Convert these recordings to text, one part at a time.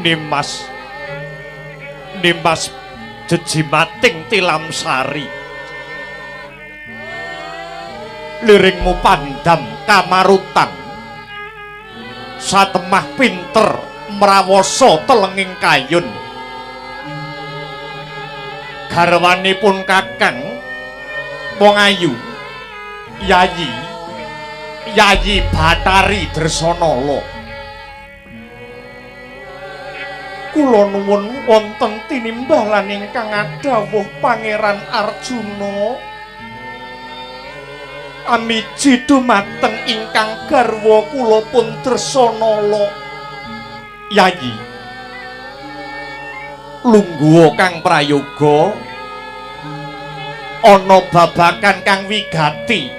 Nimas Nimas jejimating tilamsari. Liringmu pandam kamarutan, satemah pinter mrawasa telenging kayun. Garwanipun kakang wong ayu Yayi Yayi Bathari Dresanala. Kula nuwun wonten tinimbalan ingkang adhawuh Pangeran Arjuna. Amiji dumateng ingkang garwa kula pun Dresanala. Yayi, lungguha kang prayoga, ana babakan kang wigati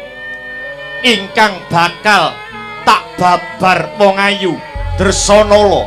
ingkang bakal tak babar wong ayu Dresanala.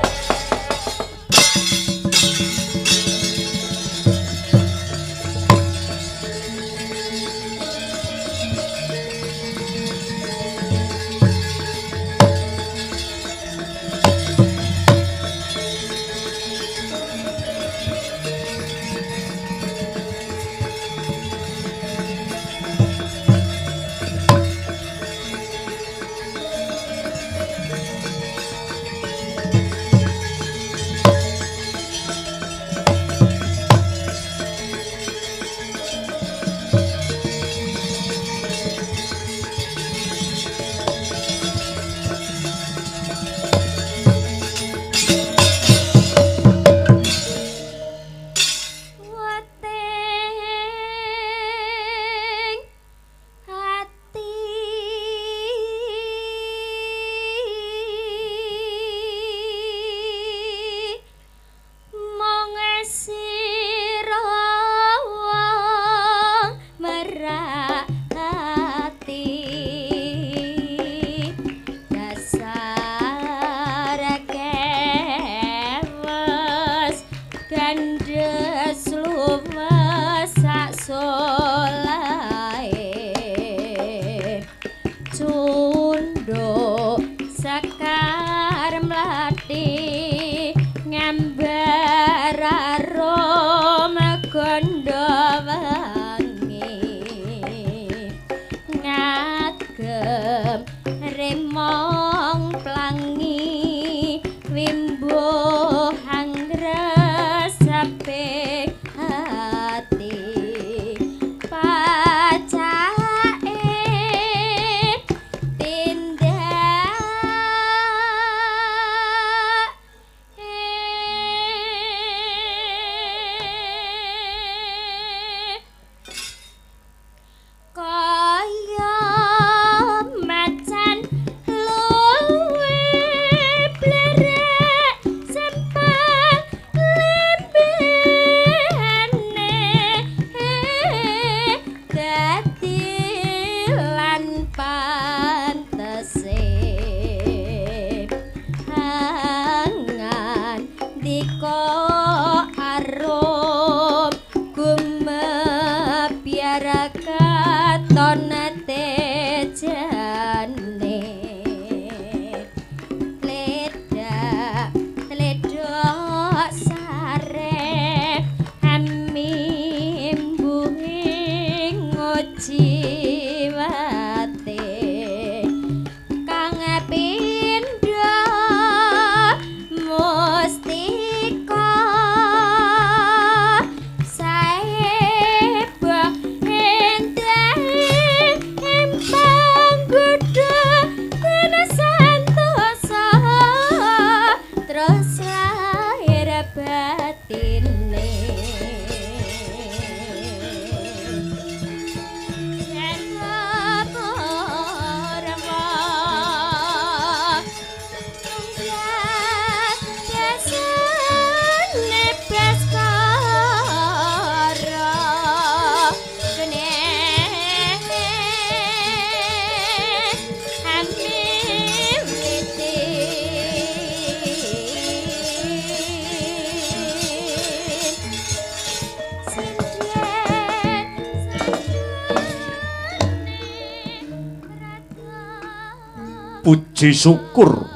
Puji syukur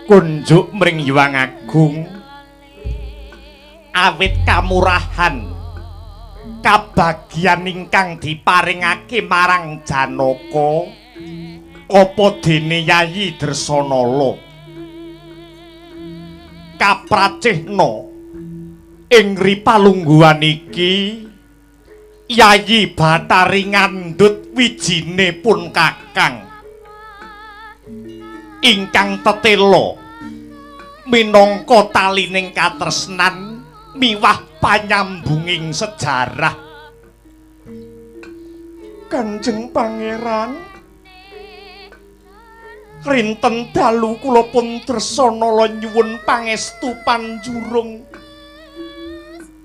kunjuk mring Hyang Agung Awit kamurahan kabagyan ingkang diparingake marang Janaka apa dene Yayi Dresanala kapracihna ing ripalungguhan iki Yayi Bathari ngandhut wijine pun kakang ingkang tetela minangka talining katresnan miwah panyambunging sejarah. Kanjeng Pangeran, rinten dalu kula pun Dresanala nyuwun pangestu panjurung.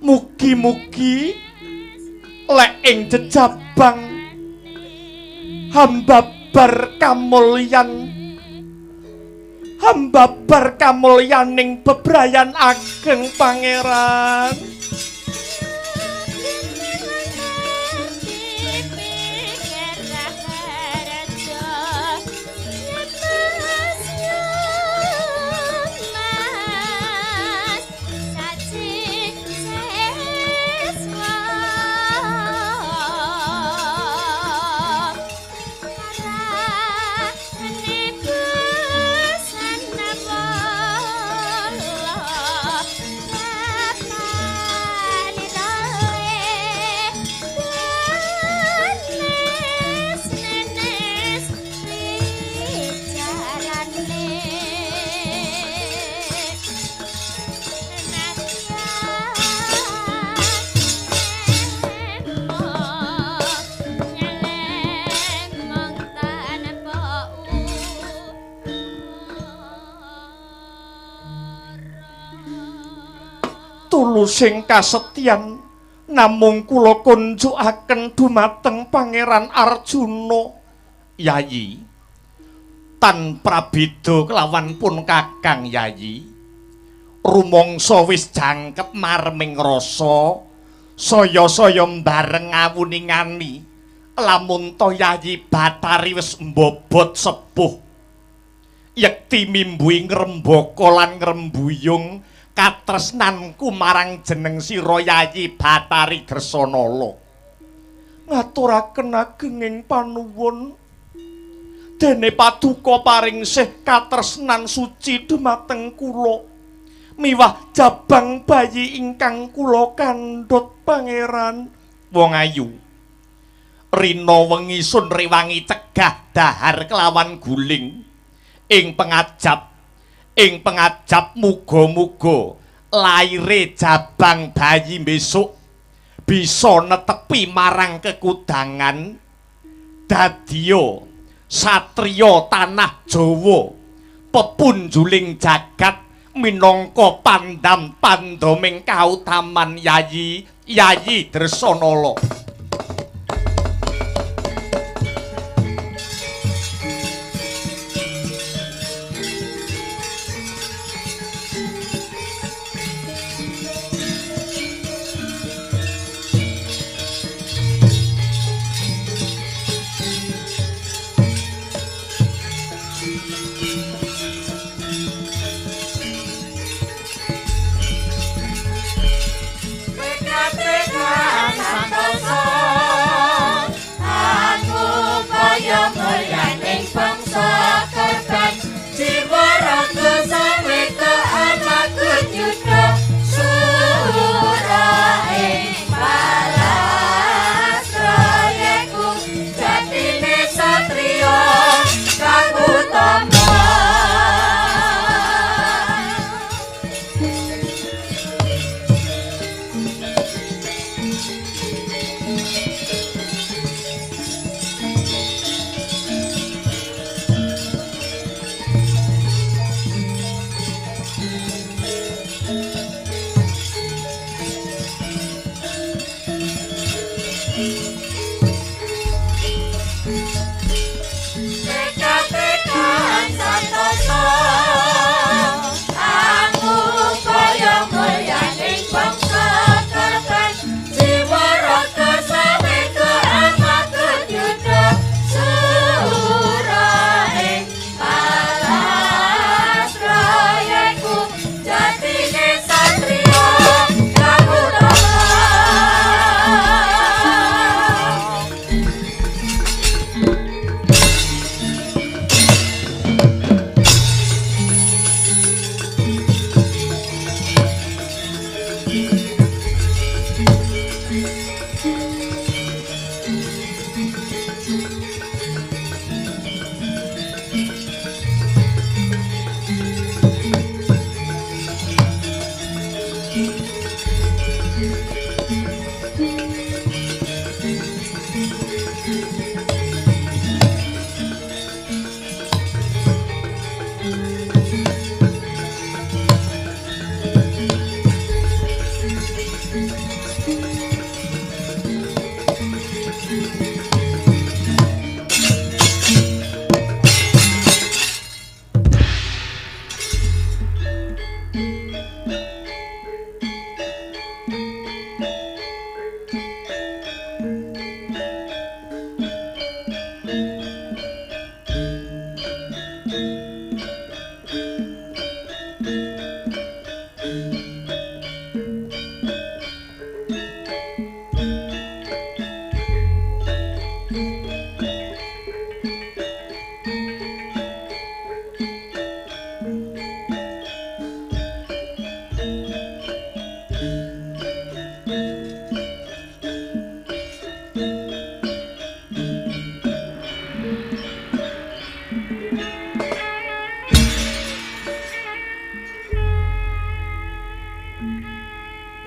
Mugi-mugi lek ing jejabang hambabar kamulyan, hambabar kamulyaning bebrayan ageng Pangeran. Tulusing kasetyan namung kula kunjukaken dumateng Pangeran Arjuna. Yayi, tan prabeda kelawan pun kakang Yayi, rumangsa wis jangkep marming rasa, saya-saya mbareng ngawuningani lamun ta Yayi Bathari wis mbobot sepuh, yekti mimbuhi ngrembaka lan ngrembuyung katresnanku marang jeneng sira Yayi Bathari Dresanala. Ngaturaken agenging panuwun dene paduka paringsih katresnan suci dumateng kula miwah jabang bayi ingkang kula kandhut Pangeran. Wong ayu, rina wengi sun rewangi cegah dahar kelawan guling ing pengajap, ing pengajap muga-muga laire jabang bayi besok bisa netepi marang kekudangan dadiya satriya tanah Jawa pepunjuling jagat minangka pandam pandoming kautaman Yayi Yayi Dresanala.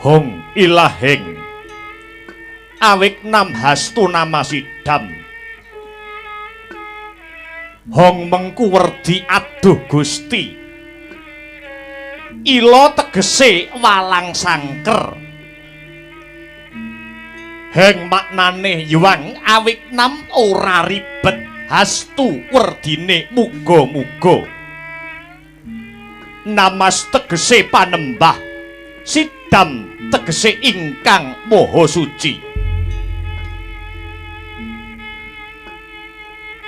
Hong ilaheng awik nam hastu namasidam. Hong mengku werdi aduh Gusti. Ila tegese walang sangker. Heng maknane yuwang awik nam ora ribet, hastu werdine muga-muga. Namas tegese panembah, sidam tegese ingkang maha suci.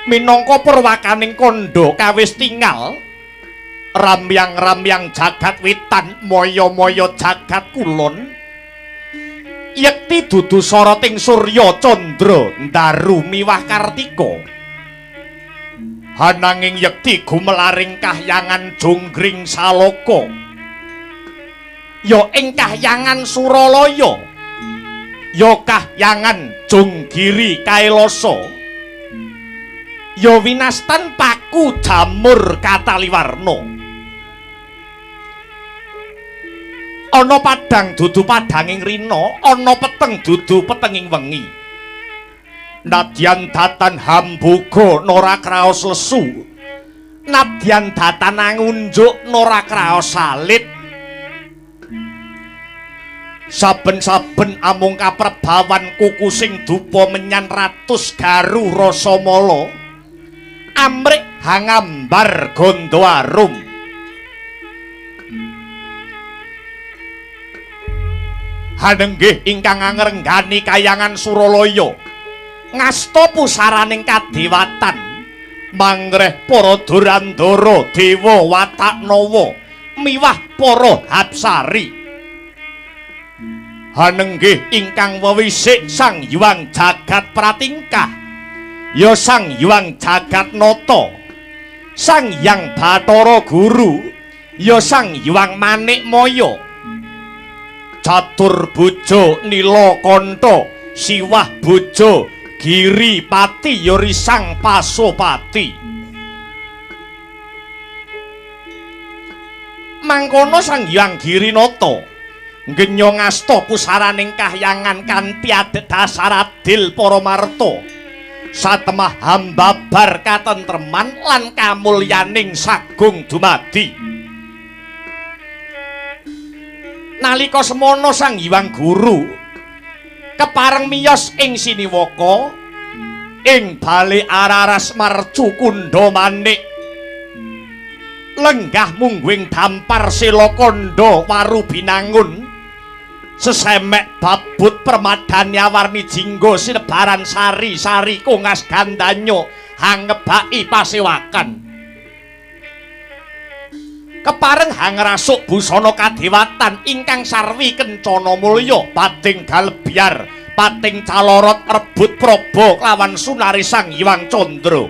Minangka perwakaning kandha kawis tingal, ramyang-ramyang jagat wetan, maya-maya jagat kulon, yekti dudu soroting surya candra ndaru miwah kartika. Hananging yekti gumelaring kahyangan jonggring saloka, ya ing kahyangan Suralaya, ya kahyangan Jonggiri Kailasa, ya winastan paku jamur kataliwarna. Ana padhang dudu padhanging rina, ana peteng dudu petenging wengi. Nadyan datan hambuga nora kraos lesu, nadyan datan angunjuk nora kraos salit. Saben-saben amung kaprebawan kuku sing dupa menyan ratus garu rasamala, amrik hangambar gandha arum. Hanenggih ingkang angrenggani kayangan Suralaya, ngasta pusaraning kadewatan, mangreh para durandara dewa wataknawa miwah para hapsari. Hanenggih ingkang wewisik Sang Hyang Jagat Pratingkah, ya Sang Hyang Jagat Nata, Sang Hyang Bathara Guru, ya Sang Hyang Manikmaya, Catur Bojo Nilakantha, Siwah Bojo Giripati, ya Risang Pasopati. Mangkono Sang Hyang Girinata ngenyo ngasta pusaraning kahyangan kanthi adhedhasar adil paramarta, satemah hambabar katentreman lan kamulyaning sagung dumadi. Nalika semono Sang Hyang Guru kepareng miyos ing Siniwaka, ing bale Araras Marcu Kundha Manik, lenggah mungguing dampar Selakandha Waru Binangun, sesemek babut permadani awarni jingga sinebaran sari-sari kongas gandanya hangebaki pasewakan. Kepareng hangrasuk busana kadewatan ingkang sarwi kencana mulya, pating galebyar, pating calorot rebut praba lawan sunari Sang Hyang Candra.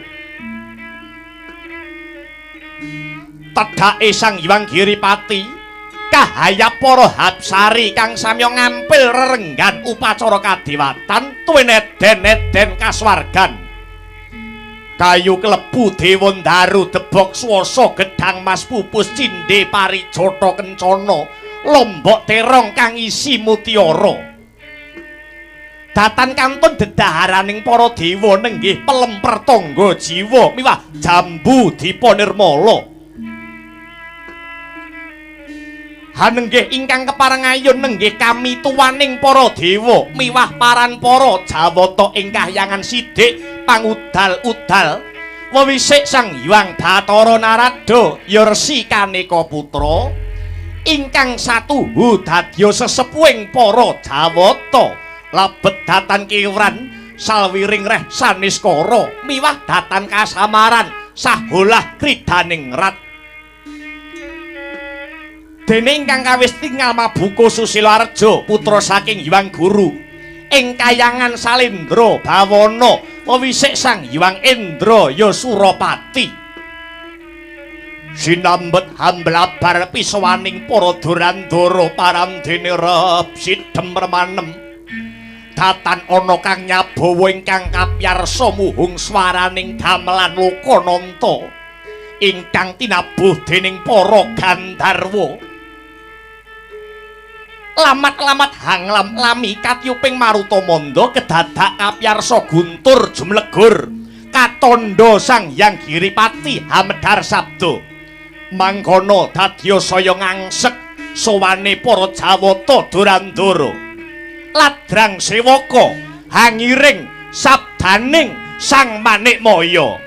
Tedhake Sang Hyang Giripati kahayap para hapsari kang samya ngampil rerenggan upacara kadewatan tuwin eden-eden kasuwargan. Kayu klebu dewa ndaru debok swasa gedhang mas pupus cindhe parijata kencana lombok terong kang isi mutiara. Datan kantun dedaharaning para dewa nenggih pelemper tangga jiwa miwah jambu dipa nirmala. Hanenggih ingkang kepareng ayun nenggih kamituwaning para dewa miwah paran para jawata ing kahyangan sidik pangudal-udal. Wewisik Sang Hyang Bathara Narada ya Resi Kaneka Putra ingkang satuhu dadya sesepuhing para jawata, labet datan kiwran salwiring reh saniskara miwah datan kasamaran saholah kridaning rat. Dene ingkang kawis tingal mabuka Susila Arja putra saking Hyang Guru ing kayangan Salindra Bawana, wewisik Sang Hyang Indra ya Surapati. Sinambet hamblabar pisawaning para durandara paramdene rep sidhem remanem. Datan ana kang nyabawa ingkang kapyarsa muhung swaraning gamelan Lokananta ingkang tinabuh dening para gandharwa. Lamat-lamat hanglam lami katyuping maruta manda kedadak kapyarsa guntur jumlegur katandha Sang Hyang Giripati hamedhar sabda. Mangkono dadya saya ngangsek sowane para Jawata Durandara. Ladrang sewaka hangiring sabdaning Sang Manikmaya.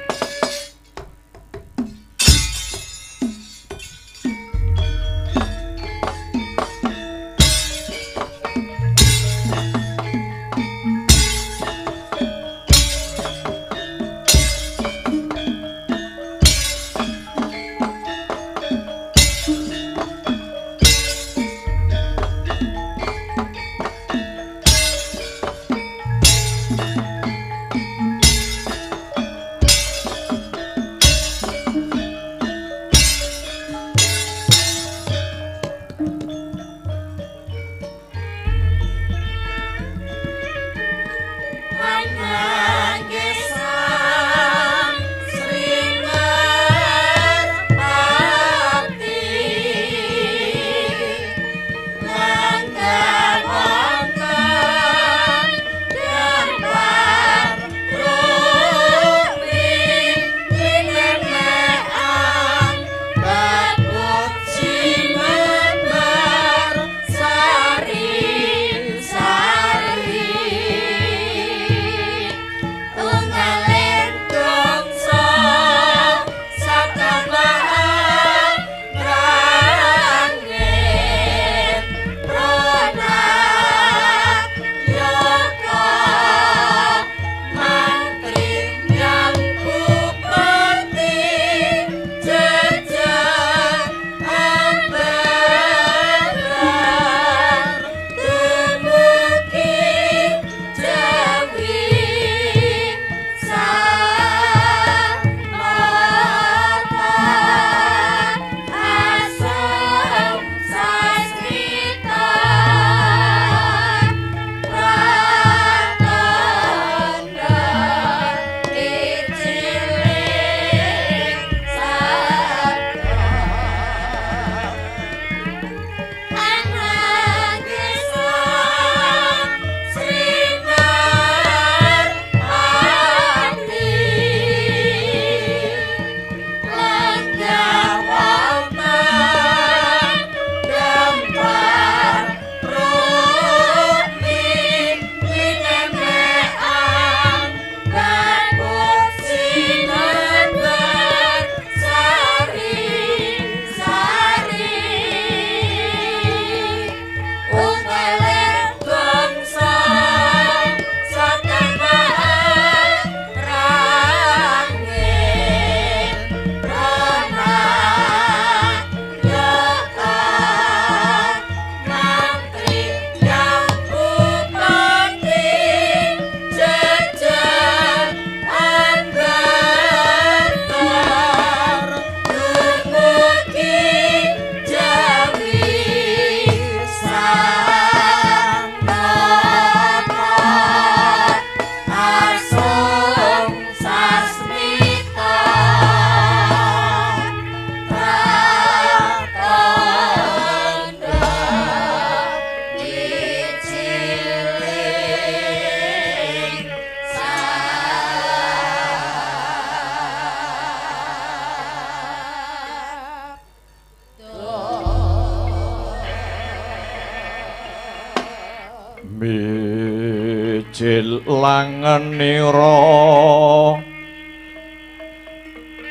Mijil langenira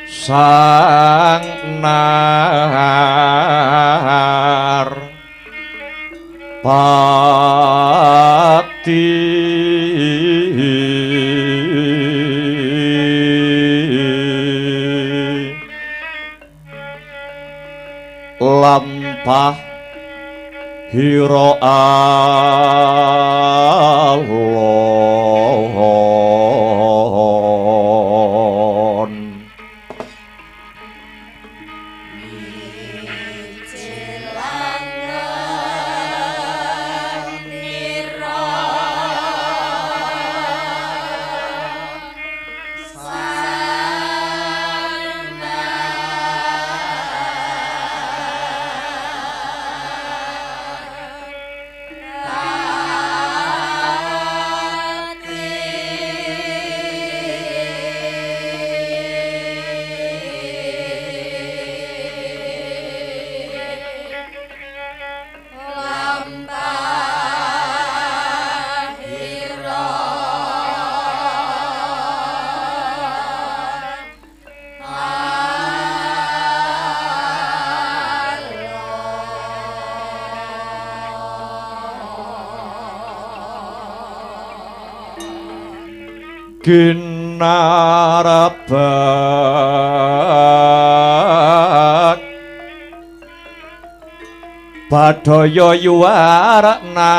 sang nar pati lampah hira alon. Ginarabak Badaya yuwarna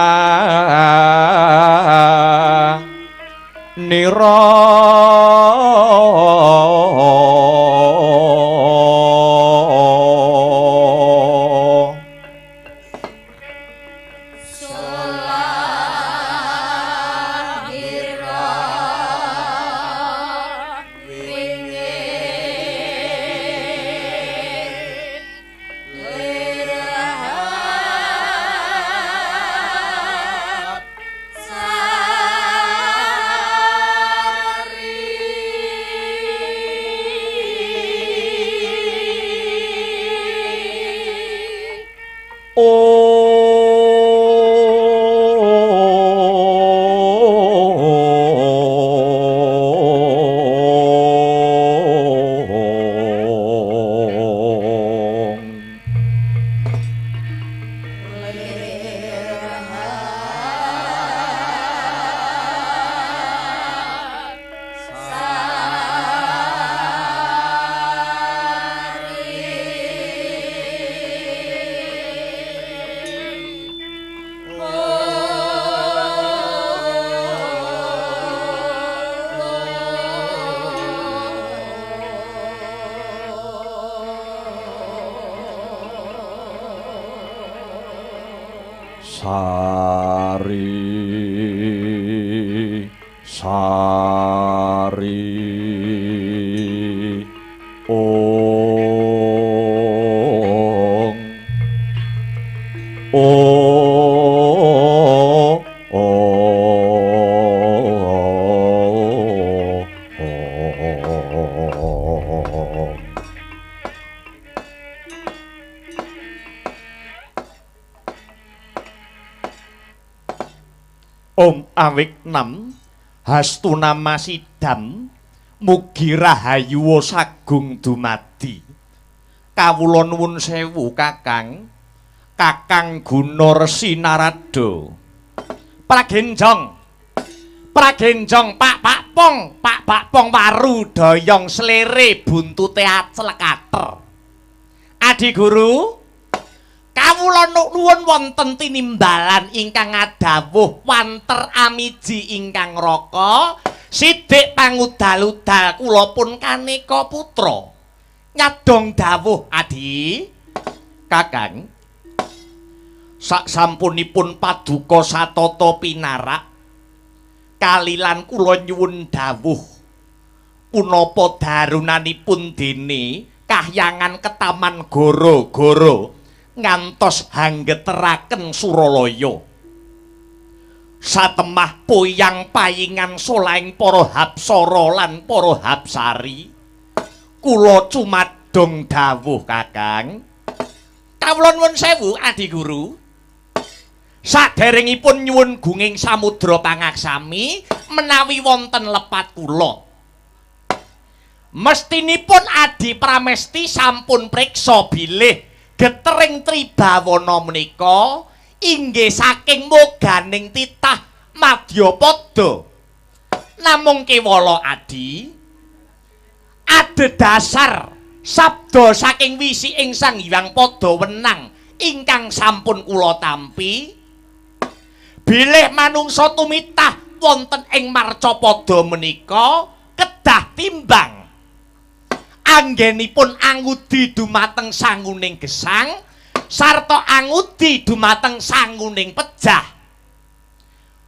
nira Sari sari ong o o Om Awiknam Hastunama Sidam mugi rahayu sagung dumadi. Kawula nuwun sewu Kakang, Kakang Guna Resi Narada. Pragenjong, pragenjong Pak Pak Pong, Pak Pak Pong waru doyong slere buntute aclek ater. Adi Guru, kawula nuwun wonten tinimbalan ingkang ngadhawuh wanter amiji ingkang raka sidik pangudal-udal kula pun kaneka putra. Nyadong dawuh Adi Kakang, sak sampunipun paduka satata pinarak kalilan kula nyuwun dawuh punapa darunanipun dene kahyangan ketaman goro-goro ngantos hanggeteraken Suralaya. Satemah poyang payingan solahing para hapsara lan para hapsari, kula cumadong dawuh Kakang. Kawula nuwun sewu Adi Guru, saderengipun nyuwun gunging samudra pangaksami menawi wonten lepat kula, mestinipun Adi Pramesti sampun priksa bilih getering Tribawana menika inggih saking moganing titah madyapada. Namung kewala Adi, adhedhasar sabda saking wisi ing Sang Hyang Pada Wenang ingkang sampun kula tampi, bilih manungsa tumitah wonten ing marcapada menika kedah timbang anggenipun angudi dumateng sanguning gesang sarta angudi dumateng sanguning pejah.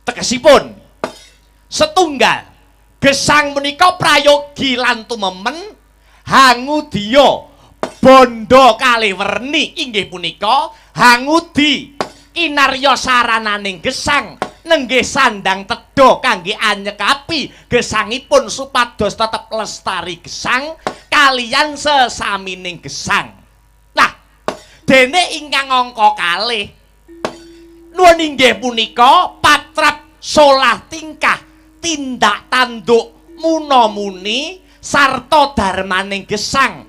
Tegesipun setunggal gesang menika prayogi lan tumemen hangudiya bondo kalih werni, inggih punika hangudi kinarya sarananing gesang nenggih sandang tedha kangge anyekapi gesangipun supados tetep lestari gesang kaliyan sesamining gesang. Lah dene ingkang angka kalih nuwun inggih punika patrap solah tingkah tindak tanduk muna-muni sarta darmaning gesang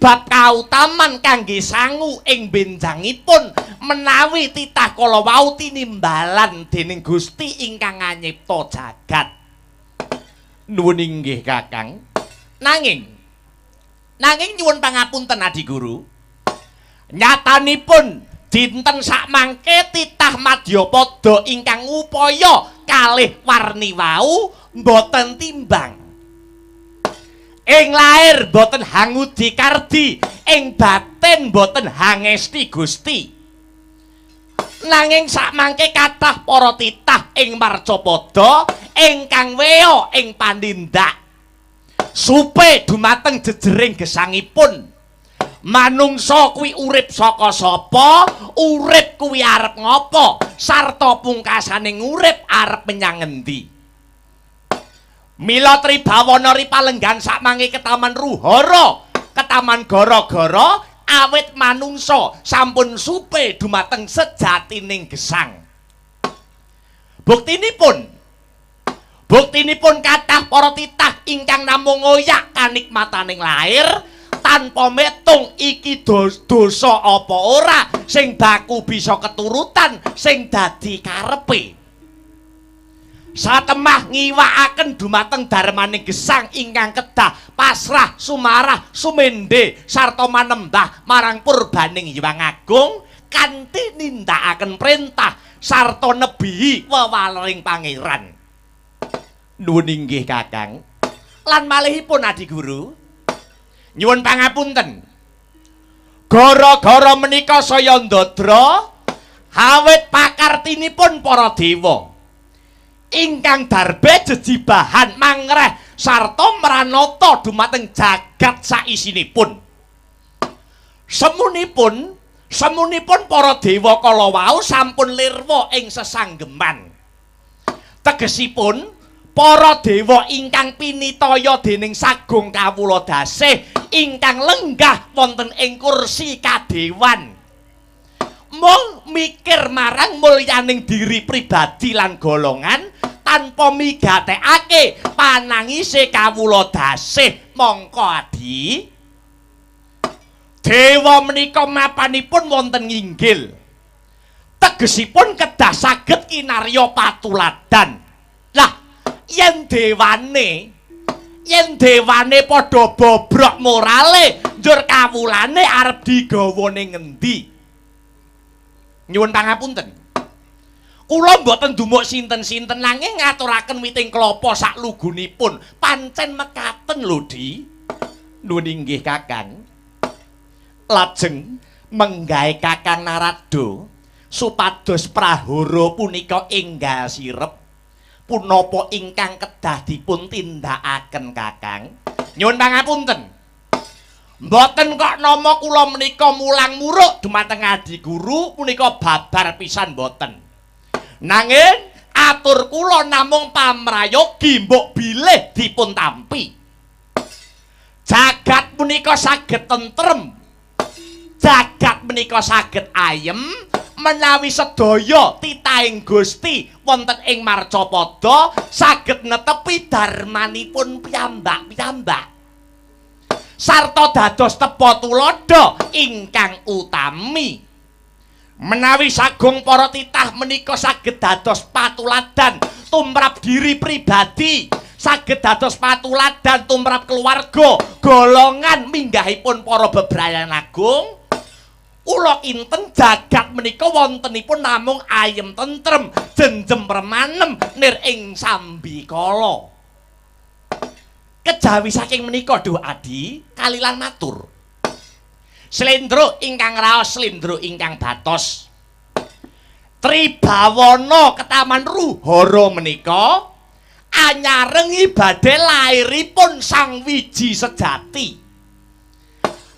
bab kautaman kangge sangu ing benjangipun menawi titah kala wau tinimbalan dening Gusti ingkang anyipta jagat. Nuwun inggih Kakang. Nanging nyuwun pangapunten Adi Guru. Nyatanipun dinten sakmangke titah madyapada ingkang ngupaya kalih warni wau mboten timbang. Ing lair mboten hangudi kardi, ing batin mboten hangesti Gusti. Nanging sakmangke kathah para titah ing marcapada ingkang weya ing panindak. Supe dumateng jejering gesangipun. Manungsa kuwi urip saka sapa, urip kuwi arep ngapa, sarta pungkasane urip arep menyang ngendi. Mila tribawana ripalenggan sakmangke ketaman ruhara, ketaman gara-gara awit manungsa sampun supe dumateng sejatining gesang. Buktinipun kathah para titah ingkang namung ngoyak kanikmataning lair tanpa metung iki dosa apa ora sing baku bisa keturutan sing dadi karepe. Satemah ngiwakaken dumateng darmaning gesang ingkang kedah pasrah sumarah sumende sarta manembah marang purbaning Hyang Agung kanthi nindakaken perintah sarta nebihi wewalering pangeran. Nuwun inggih Kakang. Lan malihipun Adi Guru, nyuwun pangapunten. Gara-gara menika saya ndadra awit pakartinipun para dewa ingkang darbe jejibahan mangreh sarta mranata dumateng jagat saisinipun. Semunipun para dewa kala wau sampun lirwa ing sesanggeman. Tegesipun para dewa ingkang pinitaya dening sagung kawula dasih ingkang lenggah wonten ing kursi kadewan mung mikir marang mulyaning diri pribadi lan golongan tanpa migatekake panangise kawula dasih. Mongko Adi, dewa menika mapanipun wonten nginggil, tegesipun kedah saged kinarya patuladan. Lah yen dewane padha bobrok morale, njur kawulane arep digawa ning ngendi? Nyuwun pangapunten. Kula mboten dumuk sinten-sinten nanging ngaturaken witing klapa sak lugunipun. Pancen mekaten lho, Di. Nuwun inggih Kakang. Lajeng menggahe Kakang Narada supados prahara punika enggal sirep. Punapa ingkang kedah dipun tindakaken Kakang? Nyuwun pangapunten. Mboten kok nama kula menika mulang muruk dumateng Adi Guru punika babar pisan mboten. Nanging atur kula namung pamrayogi mbok bilih dipun tampi. Jagat punika saged tentrem. Jagat menika saged ayem menawi sedaya titahing Gusti wonten ing marcapada saged netepi darmanipun piyambak-piyambak sarta dados tepa tuladha ingkang utami. Menawi sagung para titah menika saged dados patuladan tumrap diri pribadi, saged dados patuladan tumrap keluarga, golongan minggahipun para bebrayan agung, kula kinten jagat menika wontenipun namung ayem tentrem, jenjem remanem nir ing sambikala. Kejawi saking menika duh Adi kalilan matur. Slendro ingkang raos, slendro ingkang batos. Tribawana ketaman Ruhara menika anyarengi badhe lairipun Sang Wiji Sejati.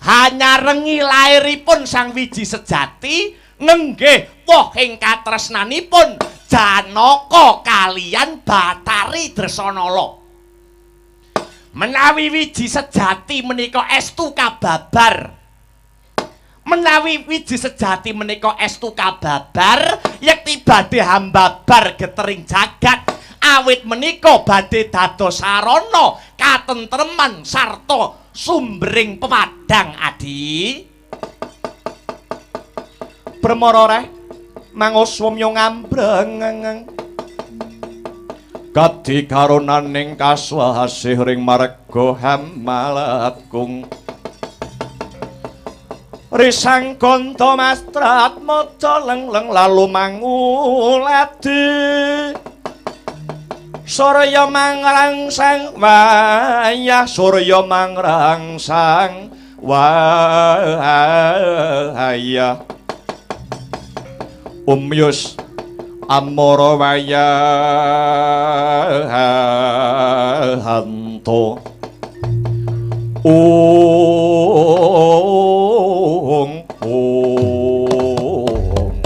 Hanyarengi lairipun Sang Wiji Sejati nenggih woh ing katresnanipun Janaka kalian Bathari Dresanala. Menawi wiji sejati menika estu kababar. Menawi wiji sejati menika estu kababar yekti badhe hambabar getering jagat awit menika badhe dados sarana katentreman sarta sumbering pepadang. Adi Bremara reh manguswamya ngambreng gatot Abdi karonaning kaswasih ring marga hamalakung. Risang gonto mastrat maca lengleng lalu manguladi. Surya mangrangsang wayah, surya mangrangsang wayah. Umyus amara wayahanto. Ong ong.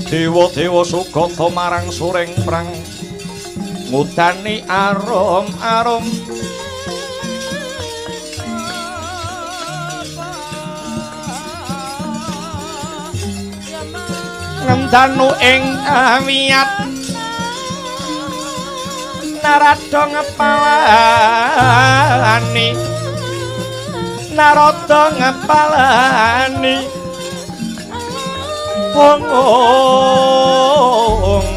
Dewa-dewa sugata marang suring prang ngudani arum-arum. Ngendanu ing awiyat narada ngepalani, narada ngepalani. Ong ong.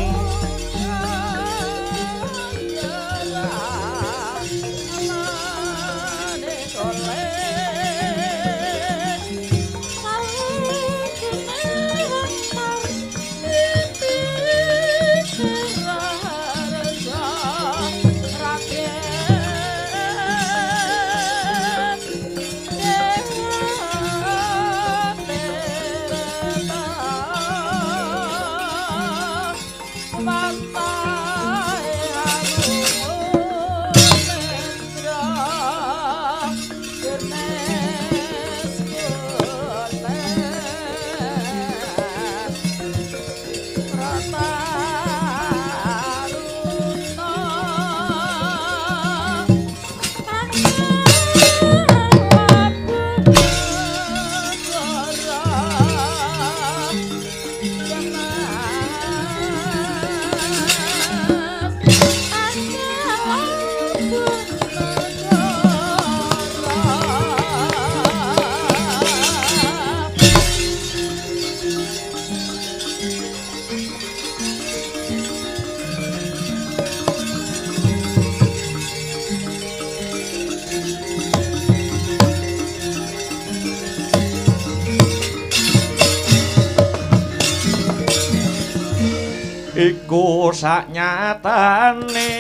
Iku saknyatane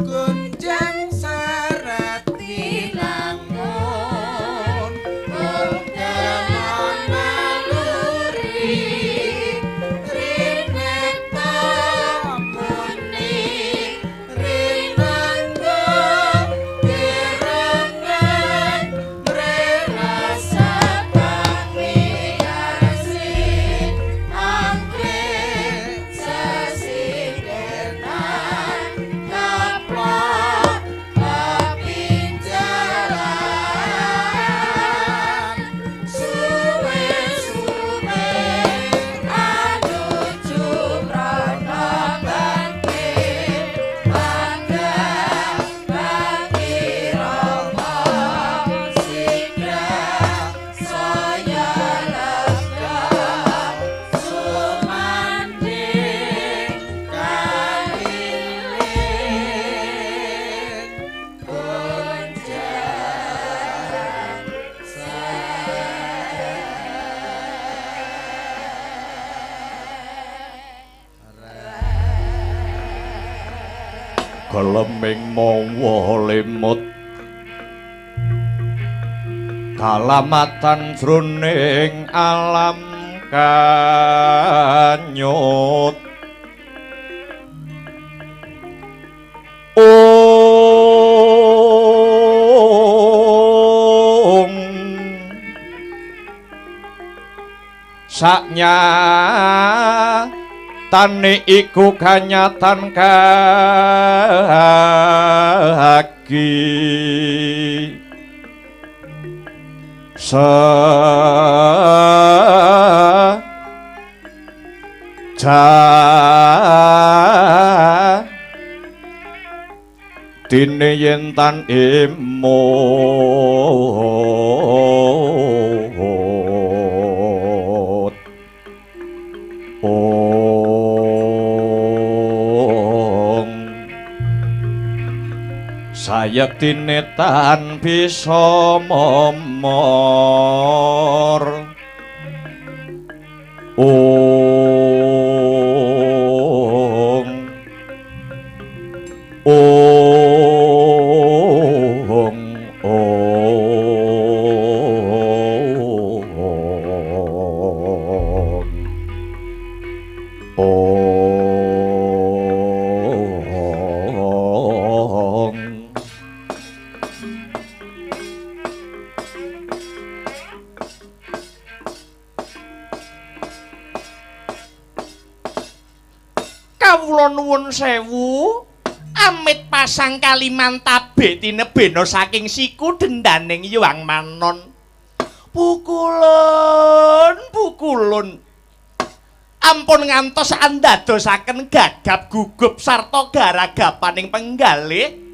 gunjang seret tinangun undang naluri rineta muni rinangga kirengan mrerasa pamiarsi anggrek sesidenan kaplok pepinjaran suwe-suwe anuju prana bangkit bangga bagi rama sigra saya lega sumanding kaliling gonjang geleming mawa lemut kalamatan jroning alam kanyut. Ong saknyatane iku kanyatan kaki se ja dene yen tan emot. Om. Sayektine tan bisa momor. Ong ong ong ong. Kawula nuwun sewu, amit pasang Kalimantabe tinebena saking siku dendaning Hyang Manon. Pukulun, pukulun. Ampun ngantos andadosaken gagap gugup sarta garagapaning penggalih.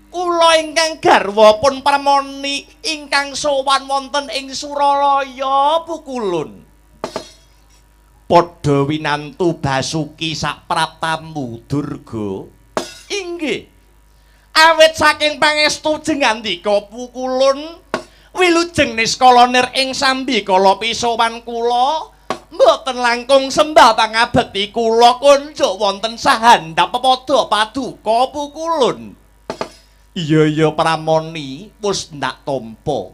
Kula ingkang garwa pun pramoni ingkang sowan wonten ing Suralaya pukulun. Padha winantu Basuki sapraptamu Durga. Inggih. Awit saking pangestu jengandika pukulun, wilujeng niskala nir ing sambikala pisowan kula mboten langkung sembah pangabekti kula kunjuk wonten sahandap pepadha paduka pukulun. Iya iya pramoni wis ndak tampa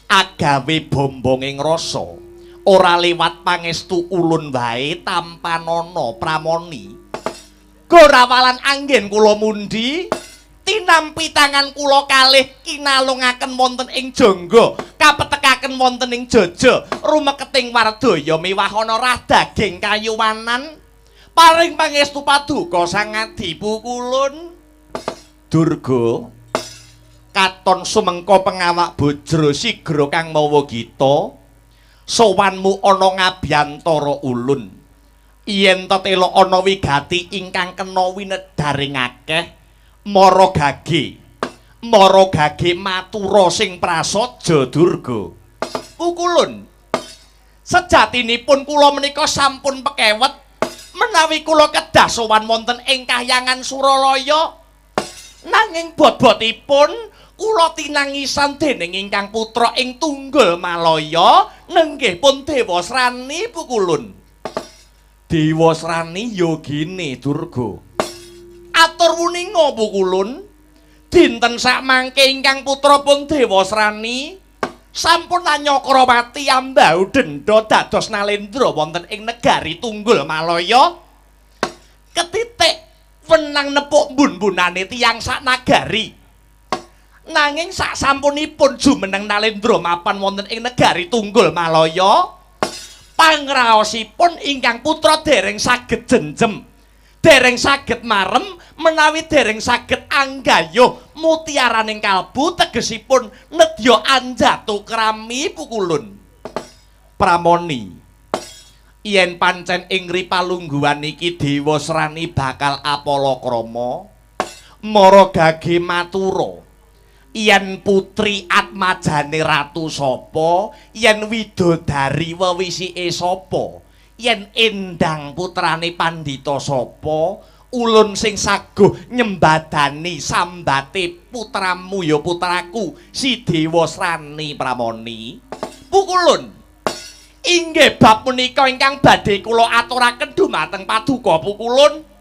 agawe bombonging rasa. Ora liwat pangestu ulun wae tampanana pramoni. Gorawalan anggen kula mundhi tinampi tangan kula kalih kinalungaken wonten ing jangga, kapetekaken wonten ing jaja, rumeketing wardaya miwahana rah daging kayuwanan. Paring pangestu paduka Sang Adi pukulun. Durga katon sumengka pengawak bojro sigra kang mawa gita. Sowanmu ana ngabiyantara ulun. Yen tetela ana wigati ingkang kena winedharing akeh, mara gage. Mara gage matura sing prasaja Durga. Pukulun. Sejatinipun kula menika sampun pekewet menawi kula kedah sowan wonten ing kahyangan Suralaya. Nanging bobotipun kula tinangisan dening ingkang putra ing Tunggul Malaya nenggih pun Dewasrani pukulun. Dewasrani yogine Durga. Atur wuninga pukulun, dinten sakmangke ingkang putra pun Dewasrani sampun anyakrawati ambau denda dados nalendra wonten ing negari Tunggul Malaya. Ketitik wenang nepuk mbun-mbunane tiyang sak nagari. Nanging sak sampunipun jumeneng nalendra mapan wonten ing negari Tunggul Malaya, pangraosipun ingkang putra dereng saged jenjem, dereng saged marem menawi dereng saged anggayuh mutiaraning kalbu tegesipun nedya anjatu krami pukulun. Pramoni, yen pancen ing ripalungguhan iki Dewasrani bakal apalakrama mara gage matura. Yen putri atmajane ratu sapa, yen widodari wewisike sapa, yen endang putrane pandhita sapa, ulun sing saguh nyembadani sambate putramu ya putraku si Dewasrani pramoni. Pukulun, inggih bab punika ingkang badhe kula aturaken dumateng paduka pukulun.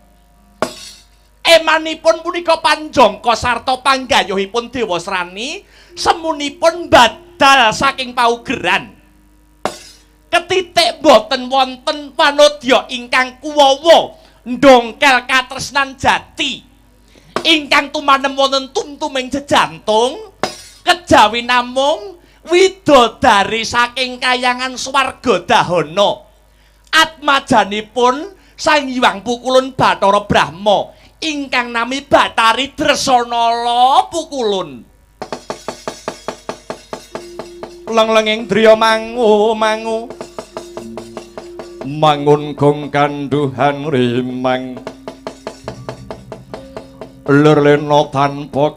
Emanipun punika panjangka sarta panggayuhipun Dewasrani semunipun badal saking paugeran. Ketitik boten wonten wanodya ingkang kuwawa ndongkel katresnan jati ingkang tumanem wonten tumtuming jejantung kejawi namung widodari saking kayangan swarga dahana. Atmajanipun Sang Hyang Pukulun Bathara Brahma ingkang nami Bathari Dresanala pukulun. Lenglenging driya mangu mangu mangun gong kanduhan rimang lir lena tanpa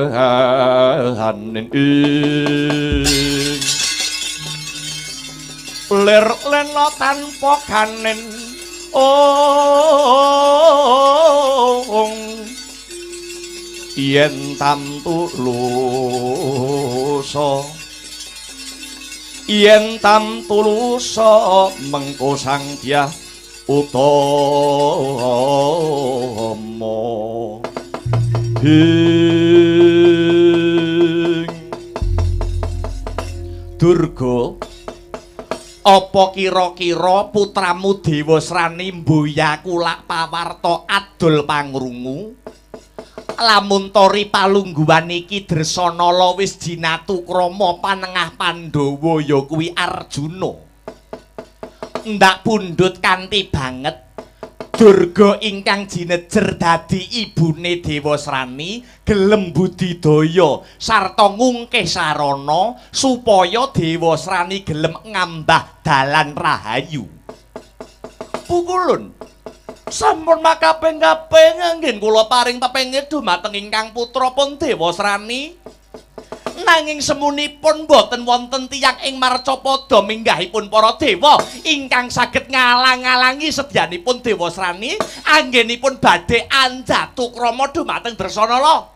kahanin ing lir lena tanpa kanin ong. Yen tamtu lusa, yen tamtu lusa mengko Sang Dyah Utama. Ing Durga, apa kira-kira putramu Dewasrani mboya kulak pawarta adol pangrungu? Lamun tori palungguhan iki Dresanala wis jinatu krama panengah Pandhawa ya kuwi Arjuna. Ndak pundhut kanthi banget Durga ingkang jinejer dadi ibune Dewasrani gelem budidaya sarta ngungkih sarana supaya Dewasrani gelem ngambah dalan rahayu. Pukulun sampun makaping-kaping anggen kula paring pepengin dumateng ingkang putra pun Dewasrani. Nanging semunipun boten wonten tiyang ing marcapada minggahipun para dewa ingkang saged ngalang-alangi sedyanipun Dewasrani anggenipun badhe anjatu krama dumateng Dresanala.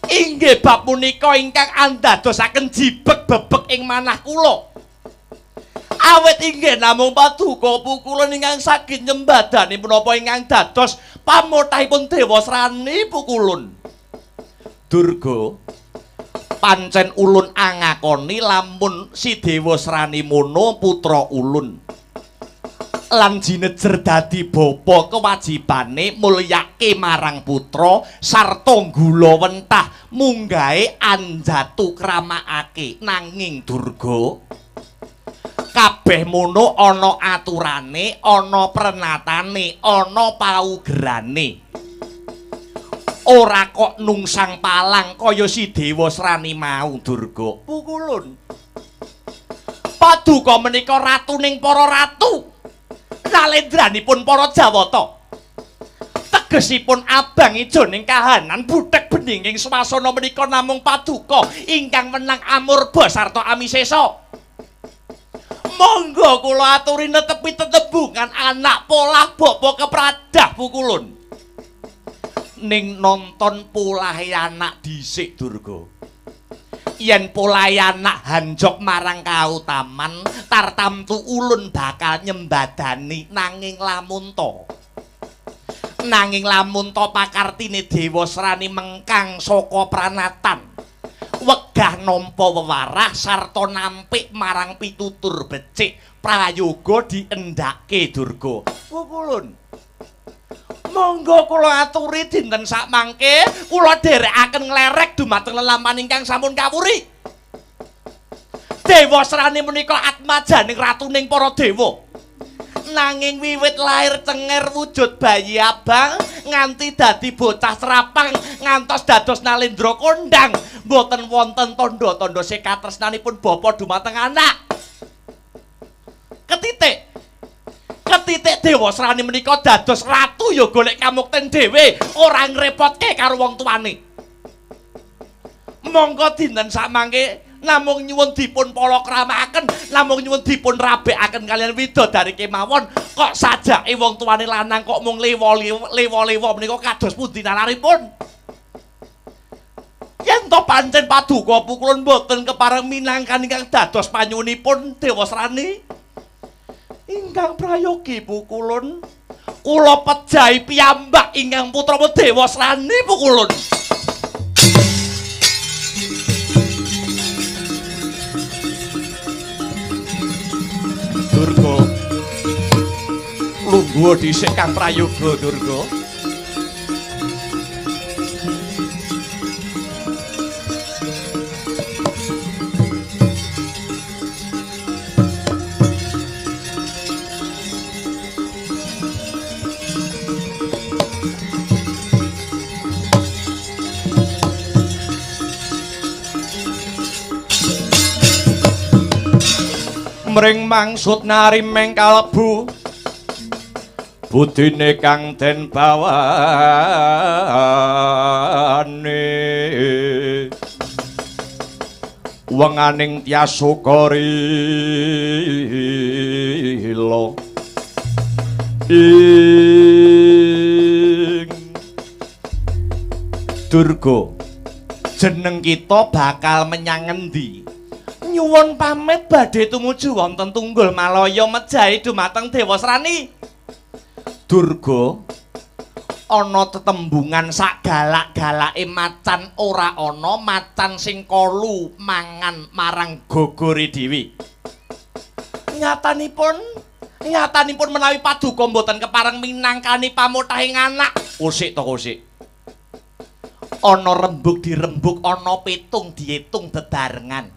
Inggih bab punika ingkang andadosaken jibeg bebek ing manah kula. Awit inggih namung paduka pukulun ingkang saged nyembadani menapa ingkang dados pamothahipun Dewasrani pukulun. Durga, pancen ulun angakoni lamun si Dewasrani mono putra ulun lan jinejer dadi bapa kewajibane mulyake marang putra sarta gula wentah munggahe anjatu kramakake. Nanging Durga, kabeh mono ana aturane, ana prenatane, ana paugerane. Ora kok nungsang palang kaya si Dewasrani mau Durga. Pukulun, paduka menika ratuning para ratu, nalendranipun para Jawata. Tegesipun abang ijo ning kahanan buthek bening ing swasana menika namung paduka ingkang wenang amurba sarta amisesa. Monggo kula aturi netepi tetembungan anak polah bapa kepradah pukulun. Ning nonton polahe anak dhisik Durga. Yen polahe anak hanjok marang kautaman, tartamtu ulun bakal nyembadani. Nanging lamun to, nanging lamun to pakartine Dewasrani mengkang saka pranatan, wegah nampa wewarah sarta nampik marang pitutur becik prayoga diendhake Durga. Pukulun, monggo kula aturi dinten sakmangke kula dherekaken nglerek dumateng lelampahan ingkang sampun kawuri. Dewasrani menika atmajaning ratuning para dewa. Nanging wiwit lair cenger wujud bayi abang nganti dadi bocah serapang ngantos dados nalendra kondang, mboten wonten tandha-tandha sekatresnanipun bapa dumateng anak. Ketitik ketitik Dewasrani menika dados ratu ya golek kamukten dhewe, ora ngrepotke karo wong tuane. Monggo dinten sakmangke namung nyuwun dipun palakramakaken, namung nyuwun dipun rabekaken kaliyan widodari kemawon. Kok sajake wong tuane lanang kok mung lewa-lewa menika kados pundi nalaripun? Yen to pancen paduka pukulun mboten kepareng minangkan ingkang dados panyuwunipun Dewasrani. Ingkang prayogi pukulun, kula pejahi piyambak ingkang putra Dewasrani pukulun. Durga, lungguh dhisik kang prayoga Durga. Mring mangsud narimeng kalebu budine kang den bawane, wenganing Tyasuka rila ing Durga, jeneng kita bakal menyang ngendi? Nyuwun pamit badhe tumuju wonten Tunggul Malaya mejahi dumateng Dewasrani. Durga, ana tetembungan sak galak-galake macan ora ana macan sing kolu mangan marang gogore dhewe. Nyatanipun menawi paduka mboten kepareng minangkani pamothahing anak. Usik to usik. Ana rembug dirembug, ana pitung diitung bebarengan.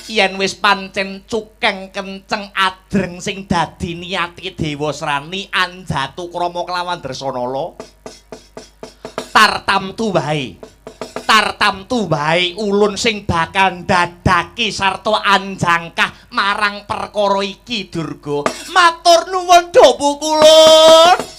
Yen wis pancen cukeng kenceng adreng sing dadi niati Dewasrani anjatu krama kelawan Dresanala, tartamtu wae. Tartamtu wae ulun sing bakal ndadaki sarta anjangkah marang perkara iki, Durga. Matur nuwun Dapu Kulon.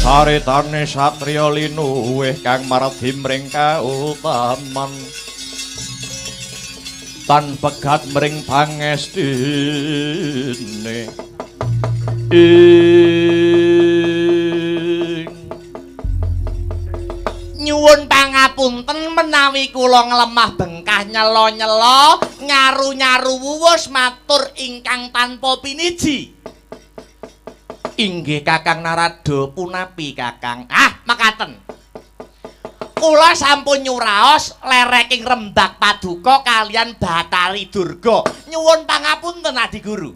Saritane satriya linuwih kang mardi mring kautaman tan pegat mring pangestine ing. Nyuwun pangapunten menawi kula nglemah bengkah nyela-nyela nyaru-nyaru wuwus matur ingkang tanpa piniji. Inggih Kakang Narada, punapi Kakang? Ah, mekaten. Kula sampun nyuraos lereking rembag paduka kalian Bathari Durga. Nyuwun pangapunten Adi Guru.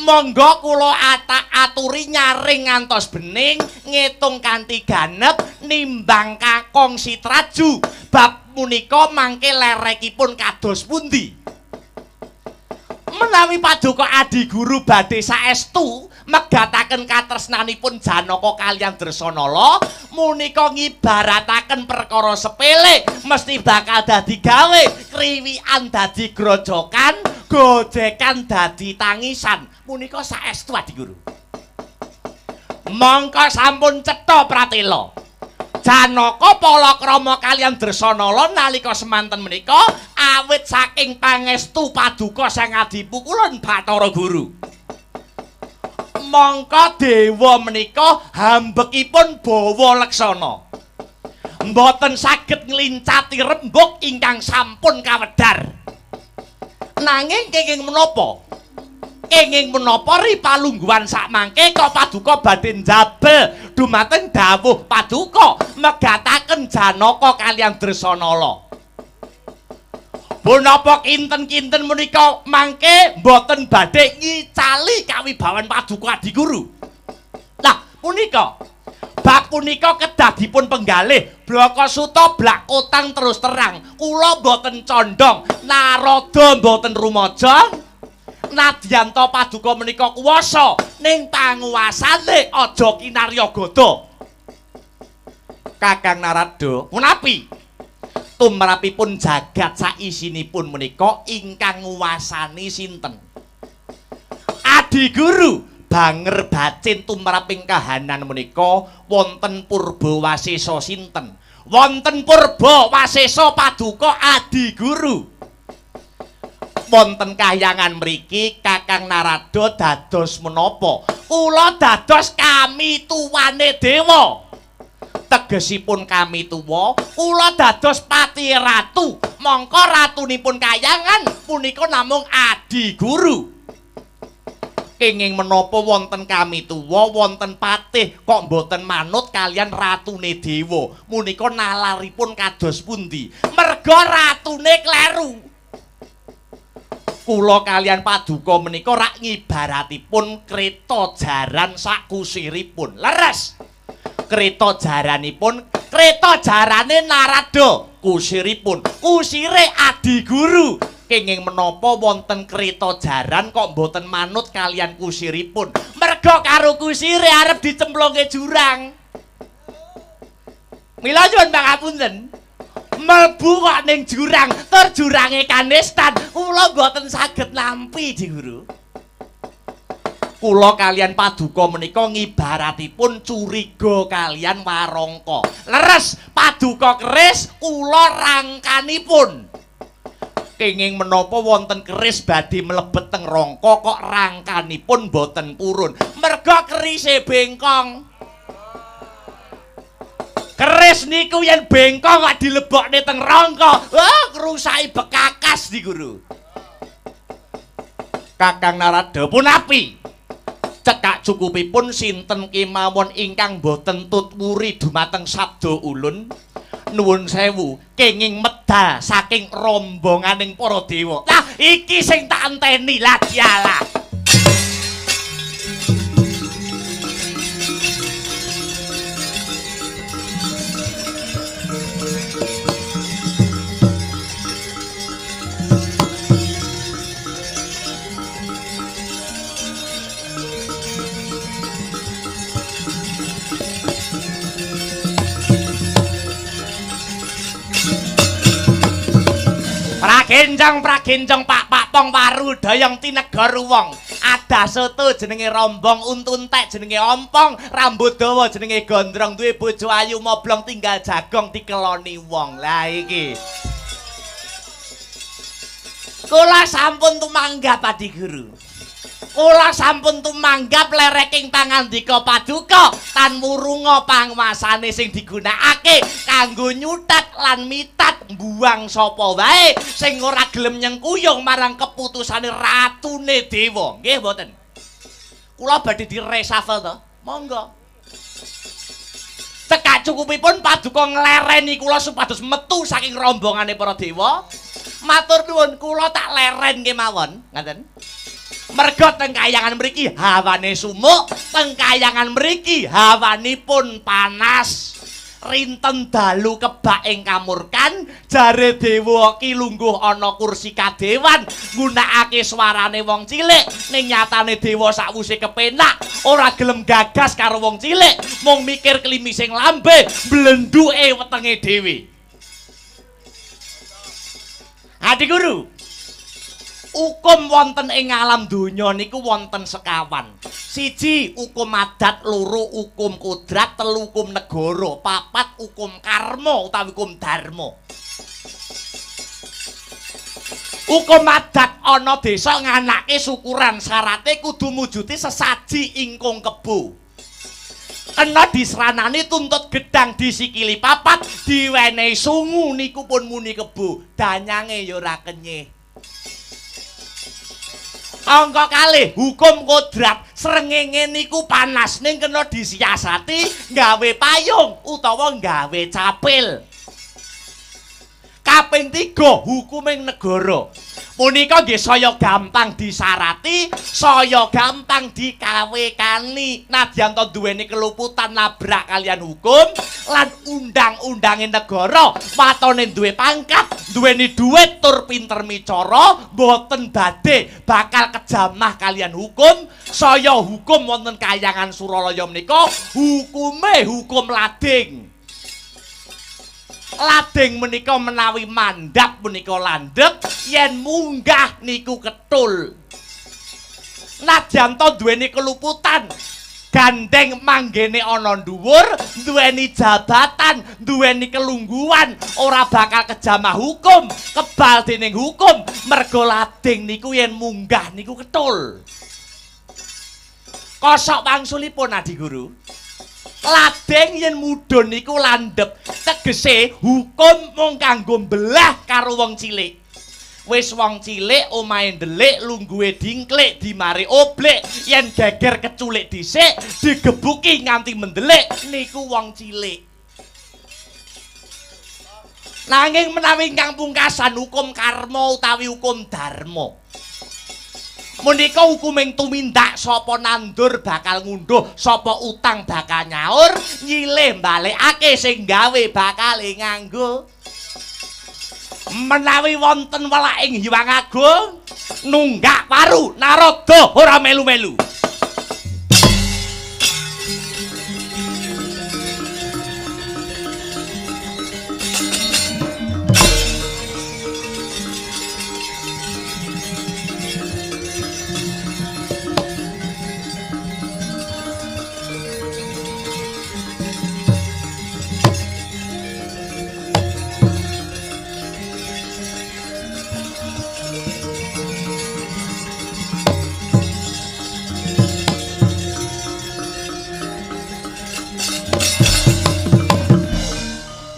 Monggo kula aturi nyaring ngantos bening, ngitung kanthi ganep, nimbang kakong sitraju. Bab punika mangke lerekipun kados pundi? Menawi paduka Adi Guru badhe saestu megataken katresnanipun Janaka kaliyan Dresanala, munika ngibarataken perkara sepele mesti bakal dadi gawe, kriwikan dadi grojokan, gojekan dadi tangisan. Punika saestu Adi Guru. Mongko sampun cetha pratela. Janaka palakrama kaliyan Dresanala nalika semanten menika awit saking pangestu paduka Sang Adipukulun Bathara Guru. Mongko dewa menika hambekipun bawa leksana. Mboten saged nglincati rembug ingkang sampun kawedhar. Nanging kenging menapa? Kenging menapa ri palungguhan sakmangke kok paduka badhe njabel dumateng dawuh paduka megataken Janaka kaliyan Dresanala. Punapa kinten-kinten menika mangke mboten badhe ngicali kawibawan paduka Adi Guru. Lah punika bab punika kedah dipun penggalih. Blaka Suta blak kotang terus terang. Kula mboten condong, Narada mboten rumaja. Nadyanta paduka menika kuwasa ning panguwasane aja kinarya gada. Kakang Narada, punapi? Tumrapipun jagat saisinipun menika ingkang nguwasani sinten? Adi Guru, banger bacin tumraping kahanan menika wonten Purbawasesa sinten? Wonten Purbawasesa paduka Adi Guru. Wonten kahyangan mriki Kakang Narada dados menapa? Kula dados kami tuwane dewa. Tegesipun kami tuwa, kula dados pati ratu. Mongko ratunipun kahyangan punika namung Adi Guru. Kenging menapa wonten kami tuwa, wonten patih kok mboten manut kaliyan ratune dewa? Punika nalaripun kados pundi? Merga ratune kleru. Kula kaliyan paduka menika rak ngibaratipun kreta jaran sakusiripun. Leres. Kreta jaranipun Kreta jarane Narada, kusiripun kusire Adiguru. Kenging menapa wonten kreta jaran kok mboten manut kalian kusiripun? Merga karo kusire arep dicemplungke jurang. Mila nyuwun pangapunten. Mlebu kok ning jurang, tur jurange kanistan, kula mboten saged nampi, Di Guru. Kula kalian paduka menika ngibaratipun curiga kalian warangka. Leres paduka keris kula rangkanipun. Kenging menapa wonten keris badhe mlebet teng rangka kok rangkanipun boten purun. Merga kerise bengkong. Keris niku yen bengkong kok dilebokne teng rangka, wah ngrusaki bekakas Di Guru. Kakang Narada punapi? Cekak cukupipun sinten kemawon ingkang boten tutwuri dumateng sabda ulun? Nuwun sewu, kenging medal saking rombonganing para dewa. Lah iki sing tak enteni lah dialah. Pragenjong pragenjong pak pak pong waru dayang tinegor wong. Ada soto jenenge rombong, untu entek jenenge ompong, rambut dawa jenenge gondrong, duwe bojo ayu moblong tinggal jagong dikeloni wong. Lah iki. Kula sampun tumanggap Adi Guru. Kula sampun tumanggap lereking pangandika paduka tan murunga panguasane sing digunakake kanggo nyutet lan mitat mbuang sapa wae sing ora gelem nyengkuyung marang keputusane ratune dewa. Nggih mboten? Kula badhe direshuffle to. Monggo. Cekak cukupipun paduka nglereni kula supados metu saking rombongane para dewa. Matur nuwun, kula tak leren kemawon. Ngaten. Merga teng kayangan mriki hawane sumuk, teng kayangan mriki hawanipun panas. Rinten dalu kebak ing kamurkan, jare dewa ki lungguh ana kursi kadewan, nggunakake swarane wong cilik. Ning nyatane dewa sakwuse kepenak, ora gelem gagas karo wong cilik, mung mikir klimising lambe, blendhuke wetenge dhewe. Adi Guru, hukum wonten ing alam donya niku wonten sekawan. Siji hukum adat, loro hukum kodrat, telu hukum negara, papat hukum karma utawi hukum dharma. Hukum adat ana desa nganake syukuran, syarate kudu mujuti sesaji ingkung kebo. Kena disranani tuntut gedang disikili papat, diwenehi sungu niku pun muni kebo, danyange ya ora kenyih. Angka kalih hukum kodrat, srengenge niku panas ning kena disiasati gawe payung utawa gawe capil. Kaping 3 hukuming negara. Punika nggih saya gampang disarati, saya gampang dikawekani. Nadyan to duweni keluputan nabrak kalian hukum lan undang-undange negara, watone duwe pangkat, duweni dhuwit tur pinter micara, mboten badhe bakal kejamah kalian hukum. Saya hukum wonten kayangan Suralaya menika hukume hukum lading. Lading menika menawi mandhap menika landhep, yen munggah niku ketul. Nadyan to duweni keluputan, gandeng manggene ana dhuwur, duweni jabatan, duweni kelungguhan, ora bakal kejamah hukum, kebal dening hukum, merga lading niku yen munggah niku ketul. Kosok wangsulipun Adi Guru. Lading yen mudhun niku landhep, tegese hukum mung kanggo mbelah karo wong cilik. Wis wong cilik omahe ndelik, lungguhe dingklik, dimari oblek, yen geger keculik dhisik, digebuki nganti mendelik, niku wong cilik. Nanging menawi ingkang pungkasan hukum karma utawi hukum dharma. Menika hukuming tumindak sapa nandur bakal ngunduh, sapa utang bakal nyaur, nyilih balekake sing gawe bakal nganggo. Menawi wonten welaking Hyang Agung nunggak waru Narada ora melu-melu.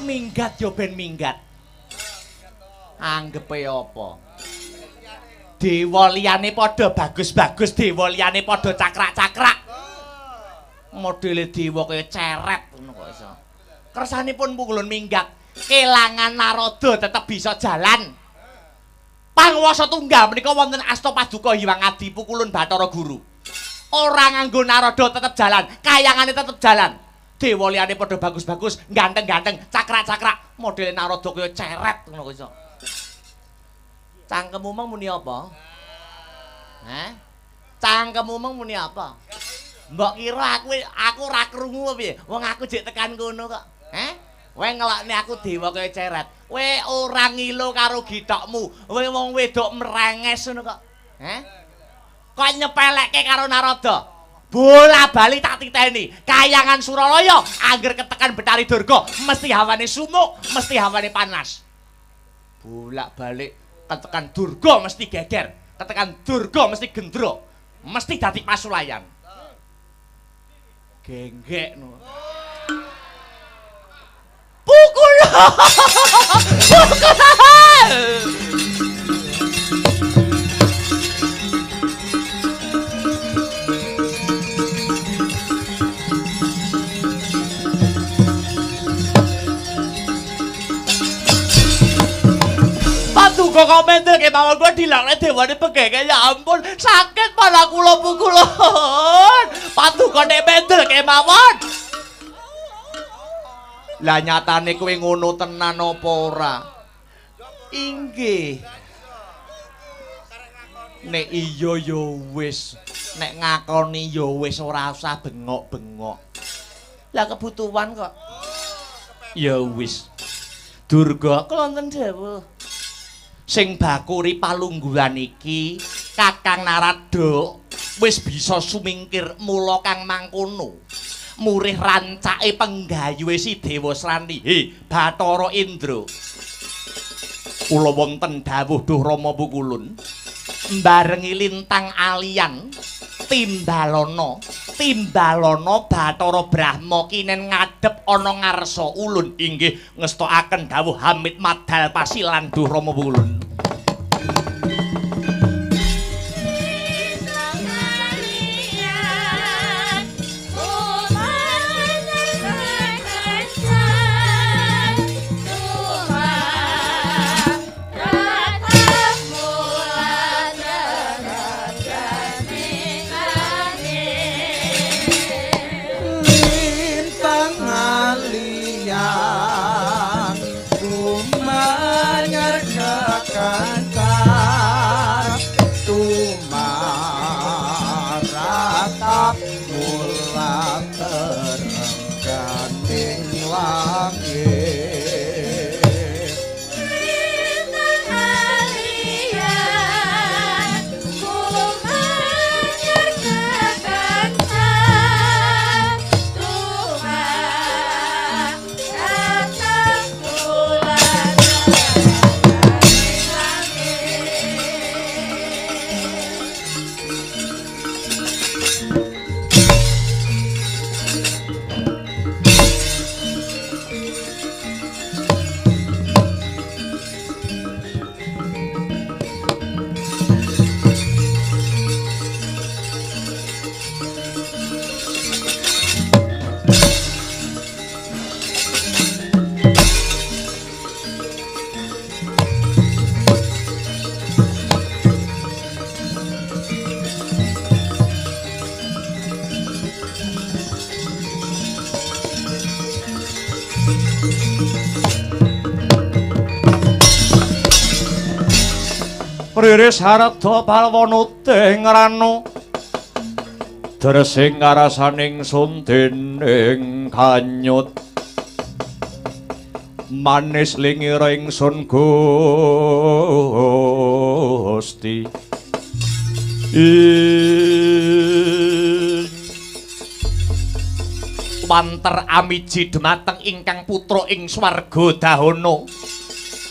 Minggat yo ben minggat. Anggepe apa? Dewa liyane padha bagus-bagus, dewa liyane padha cakrak-cakrak. Modele dewa kaya ceret ngono kok iso. Kersanipun Pukulun minggat, kelangan Narada tetep bisa jalan. Panguwasa tunggal menika wonten asta paduka Hyang Adi Pukulun Bathara Guru. Ora nganggo Narada tetep jalan, kayangane tetep jalan. Dewa liyane padha bagus-bagus, ganteng-ganteng, cakrak-cakrak, modele Narada kaya ceret ngono kok iso. Cangkemmu meng muni apa? Hah? Cangkemmu meng muni apa? Mbok kira aku ora krungu apa piye? Wong aku jek tekan kono kok. Hah? Kowe ngelokne aku dewa kaya ceret. Kowe ora ngilo karo githokmu. Kowe wong wedok merenges ngono kok. Hah? Kok nyepelekke karo Narada? Bola bali tak titeni. Kayangan Suralaya angger ketekan Betari Durga mesti hawane sumuk, mesti hawane panas. Bolak-balik ketekan Durga mesti geger, ketekan Durga mesti gendro, mesti dadi pasulayan. Genggek no. Pukul. Pukul. Paduka komentar kemawon kula dilakne dewane pegeke, ya ampun sakit malah kula pukulun. Paduka nek mendel kemawon. Lah nyatane kowe ngono tenan apa ora? Inggih. Nek iya ya wis, nek ngakoni ya wis ora usah bengok-bengok. Lah kebutuhan kok. Ya wis. Durga klonten dawuh. Sing bakuri palungguhan iki Kakang Narada wis bisa sumingkir mula kang mangkono. Murih rancake penggayuhe si Dewasrani. He, Bathara Indra. Kula wonten dawuh Duh Rama Pukulun. Mbarengi lintang alian timbalana, timbalana Bathara Brahma kinen ngadhep ana ngarsa ulun. Inggih ngestokaken dawuh Hamid Madal Pasilan Duh Rama Pukulun. Lintang alian kumanyar. Riris harda palwanute ngranu dresing karasaning sun dening kanyut manis lingira ingsun Gusti. Wanter amiji dumateng ingkang putra ing swarga dahana.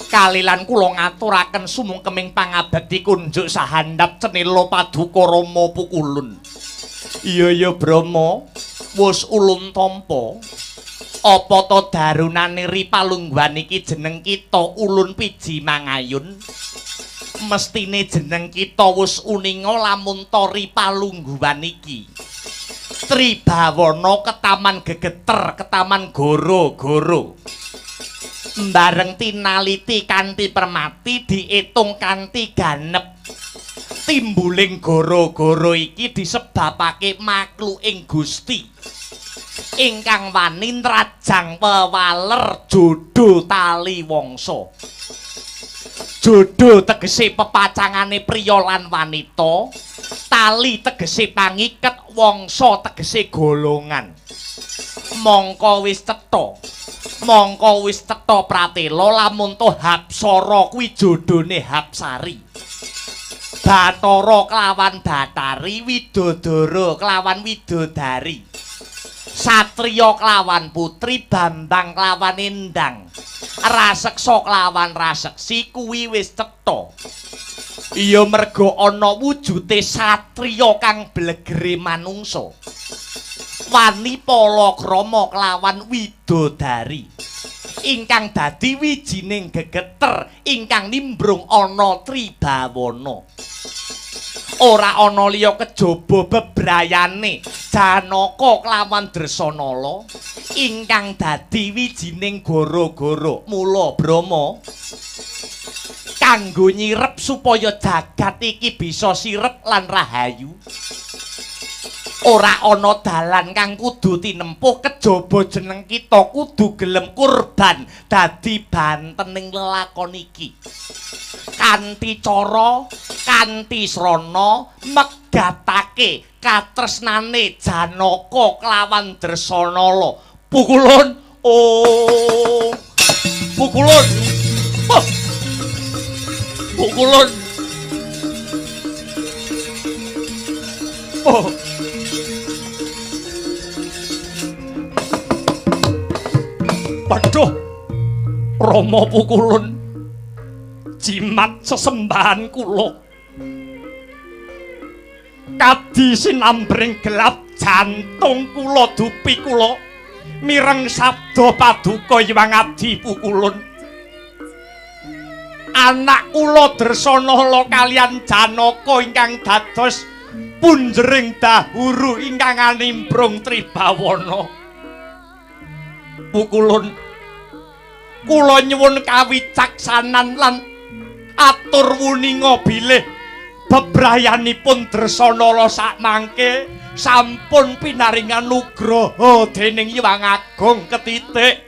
Kalilan kula ngaturaken sumungkeming pangabekti kunjuk sahandap cenila paduka Rama Pukulun. Iya ya Brahma, wis ulun tampa. Apa ta darunane ri palungguhan iki jeneng kita ulun piji mangayun? Mestine jeneng kita wis uninga lamun ta ri palungguhan iki. Tribawana ketaman gegeter, ketaman goro-goro. Bareng tinaliti kanthi permati diitung kanthi ganep. Timbuling goro-goro iki disebabake makluking Gusti ingkang wani nrajang pewaler jodho tali wangsa. Jodho tegese pepacangane priya lan wanita, tali tegese pangiket, wangsa tegese golongan. Mongko wis cetha, mongko wis cetha pratela lamun to Hapsara kuwi jodhone Hapsari. Bathara kelawan Bathari, Widodara kelawan Widodari, Satriya kelawan putri, Bambang kelawan Endang, Raseksa kelawan Raseksi kuwi wis cetha. Iya merga ana wujute satriya kang blegere manungsa, wani palakrama kelawan Widodari ingkang dadi wijining gegeter ingkang nimbrung ana tribawana. Ora ana liya kejaba bebrayane Janaka kelawan Dresanala ingkang dadi wijining goro-goro. Mula Brahma kanggo nyirep supaya jagat iki bisa sirep lan rahayu, ora ana dalan kang kudu tinempuh kejaba jeneng kita kudu gelem kurban dadi bantening lelakon iki. Kanthi cara, kanthi srana megatake katresnane Janaka kelawan Dresanala. Pukulun, oh, pukulun, oh, pukulun, oh. Waduh, Rama Pukulun, jimat sesembahan kula kadi sinambring gelap jantung kula dupi kula mireng sabda paduka Hyang Adi Pukulun. Anak kula Dresanala kaliyan Janaka ingkang dados punjering dahuru ingkang animbrung tribawana. Pukulun, kula nyuwun kawicaksanan lan atur wuninga bilih bebrayanipun Dresanala sakmangke sampun pinaringan nugraha dening Hyang Agung ketitik.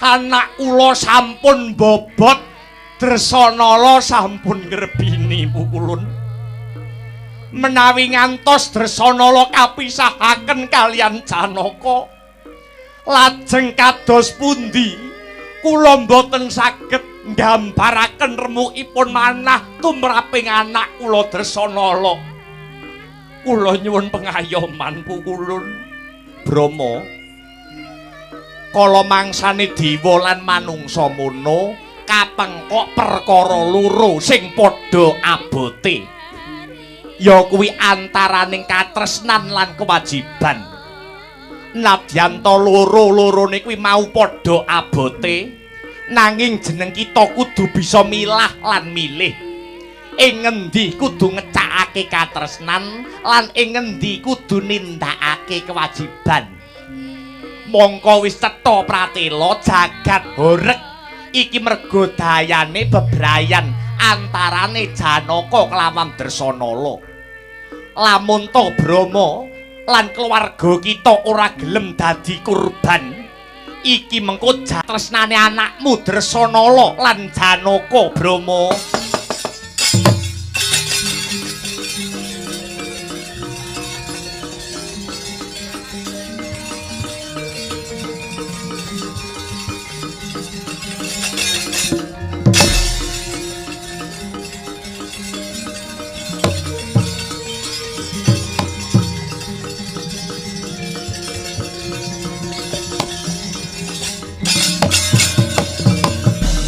Anak kula sampun bobot, Dresanala sampun ngrebini Pukulun. Menawi ngantos Dresanala kapisahaken kaliyan Janaka, lajeng kados pundi kula mboten saged nggambaraken remukipun manah tumraping anak kula Dresanala. Kula nyuwun pengayoman Pukulun. Brahma, kala mangsane dewa lan manungsa mono kapengkok perkara loro sing padha abote, ya kuwi antaraning katresnan lan kewajiban. Nadyanta loro-lorone kuwi mau padha abote, nanging jeneng kita kudu bisa milah lan milih. Ing ngendi kudu ngecakake katresnan lan ing ngendi kudu nindakake kewajiban. Mongko wis cetha pratela jagat horeg iki merga dayane bebrayan antarane Janaka kelawan Dresanala. Lamun to Brahma lan keluarga kita ora gelem dadi kurban, iki mengko tresnane anakmu Dresanala lan Janaka Brahma.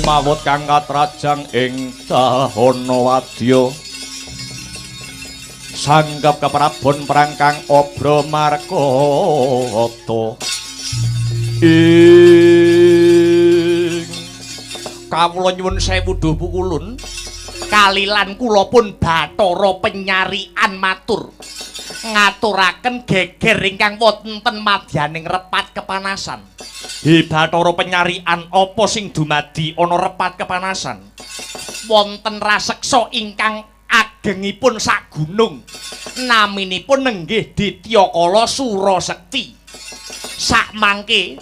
Mawut kang katrajang ing dahana wadya. Sanggep keprabon perang kang obra markata. Ing kawula nyuwun sewu duh pukulun. Kalilan kula pun Bathara Penyarian matur ngaturaken geger ingkang wonten madyaning repat kepanasan. Hi Bathara Penyarian, apa sing dumadi ana repat kepanasan? Wonten raseksa ingkang agengipun sak gunung, naminipun nenggih Dityakala Surasekti. Sakmangke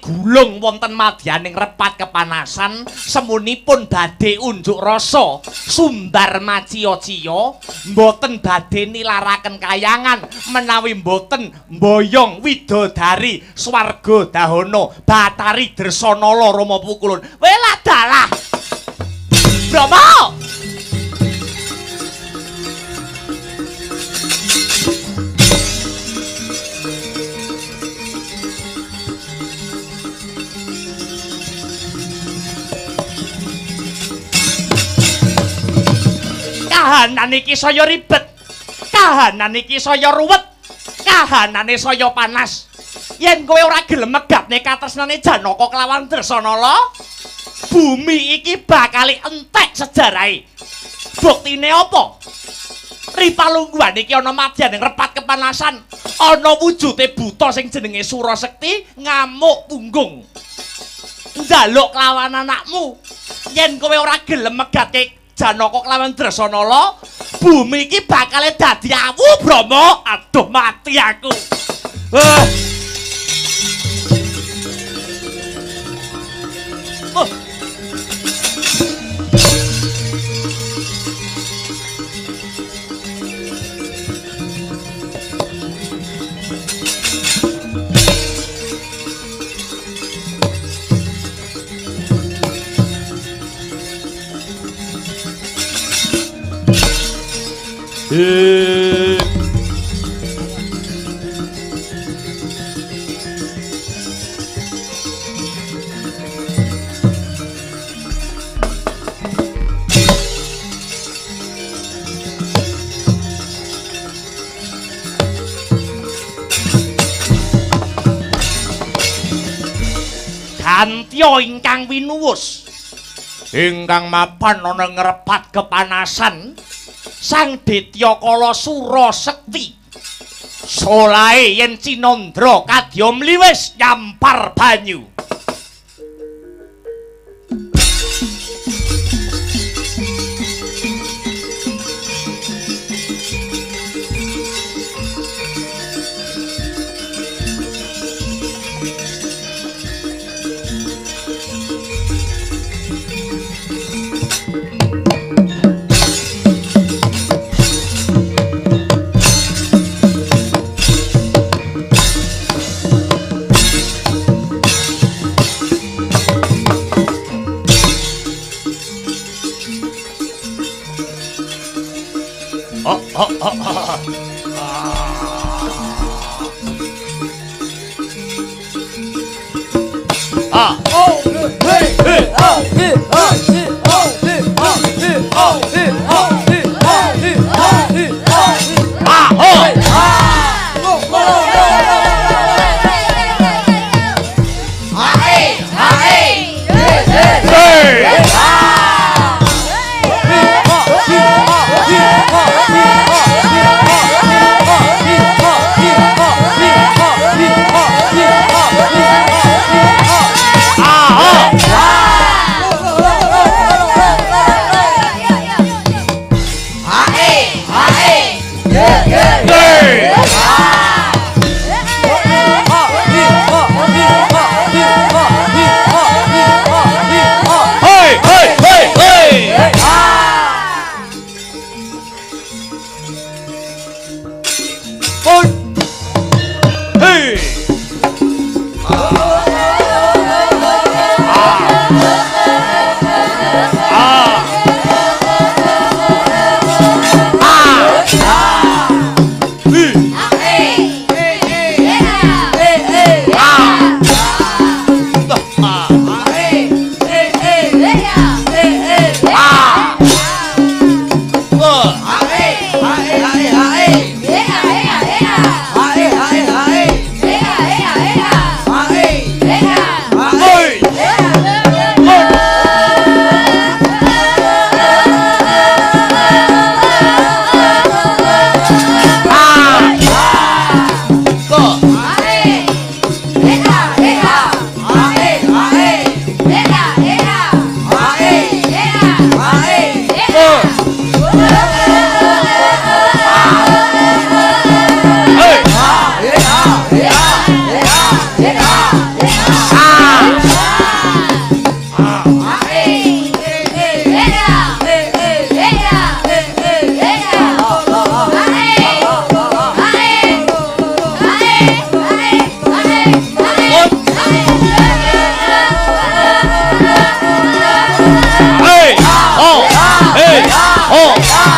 gulung wonten madyaning repat kepanasan, semunipun badhe unjuk rasa sumbar maciya-ciya, mboten badhe nilaraken kayangan menawi mboten mboyong widodari swarga dahana Bathari Dresanala Rama Pukulun. Welah dalah Brahma. Kahanan iki saya ribet, kahanan iki saya ruwet, kahanane saya panas. Yen kowe ora gelem megatne katresnane Janaka kelawan Dresanala, bumi iki bakal entek sejarahe. Buktine apa? Ripalungguhan iki ana madyaning repat kepanasan, ana wujude buta sing jenenge Surasekti ngamuk punggung. Njaluk kelawan anakmu. Yen kowe ora gelem megatke Janaka kelawan Dresanala, bumi iki bakal dadi awu Brahma. Aduh mati aku. Gantya ingkang winuwus, ingkang mapan ana ngrepat kepanasan, Sang Dityakala Surasekti solahe yen cinandra kadya mliwis nyampar banyu.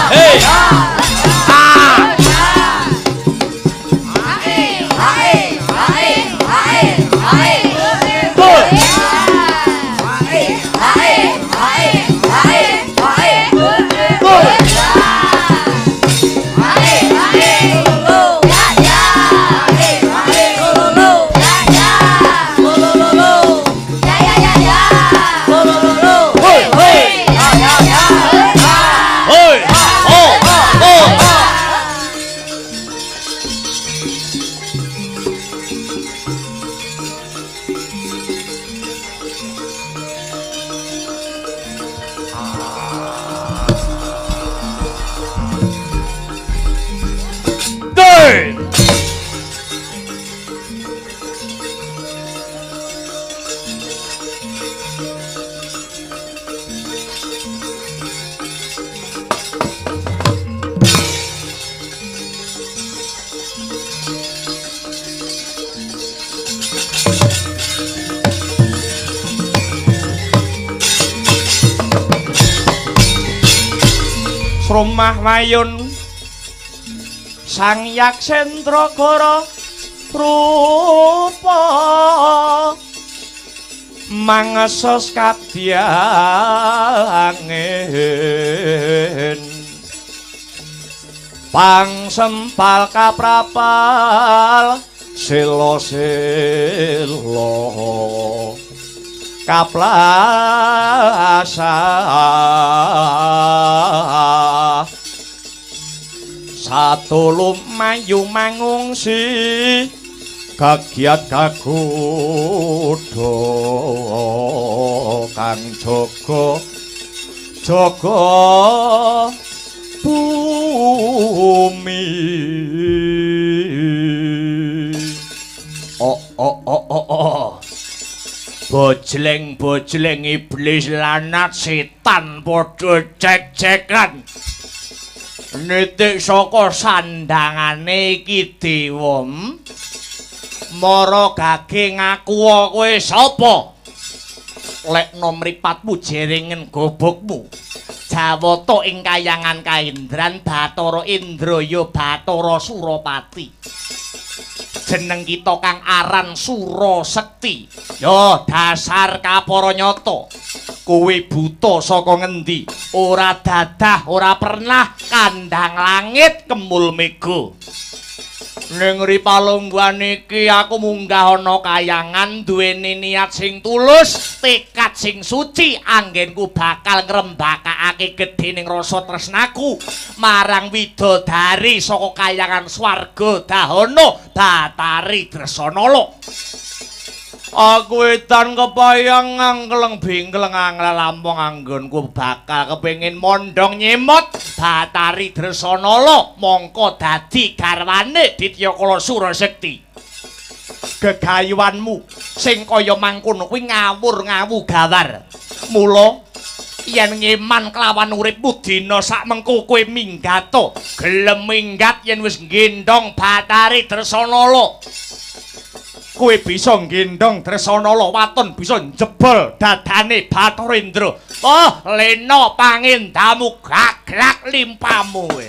Hei. Ah. Rumah Wayun Sang Yaksendra Gara rupa mangesos kabdyangin pangsempal kaprapal selo-selo kaplasa satulum mayu mangungsi kagiat kagodha kang jaga jaga bumi. Oh oh oh oh oh. Bojleng-bojleng iblis lanat setan padha cek-cekan nitik saka sandangane iki dewa. Mara gage ngaku kowe sapa? Lekno mripatmu jeringen gobokmu. Jawata ing kayangan kaindran Bathara Indra ya Bathara Surapati. Jeneng kita kang aran Surasekti. Ya dasar kapara nyata. Kowe buta saka ngendi? Ora dadah, ora pernah kandhang langit kemul mega. Ning ripalungguhan iki aku munggah ana kayangan duweni niat sing tulus, tekad sing suci, anggenku bakal ngrembakakake gedhening rasa tresnaku marang widodari saka kayangan swarga Dahana Bathari Dresanala. Aku edan kepayang ngangkleng bingkleng anglalampung anggonku bakal kepengin mondhong nyemot Bathari Dresanala mongko dadi garwane Dityakala Surasekti. Gegayuanmu sing kaya mangkono kuwi ngawur-ngawu gawar. Mula yen ngeman kelawan uripmu dina sak mengko kowe minggato, gelem minggat yen wis nggendhong Bathari Dresanala. Kowe bisa nggendhong Dresanala waton bisa njebol dadane Bathara Indra. Oh, lena pangendamu gaglak limpamu kowe.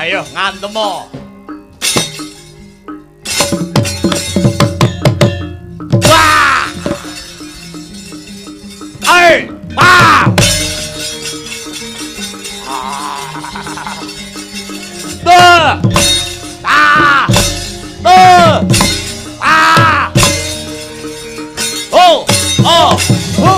Ayo ngantemo. Wah! Ai! Wah! Duh! Ah! Duh! Ah! Oh! Oh! Oh! Oh!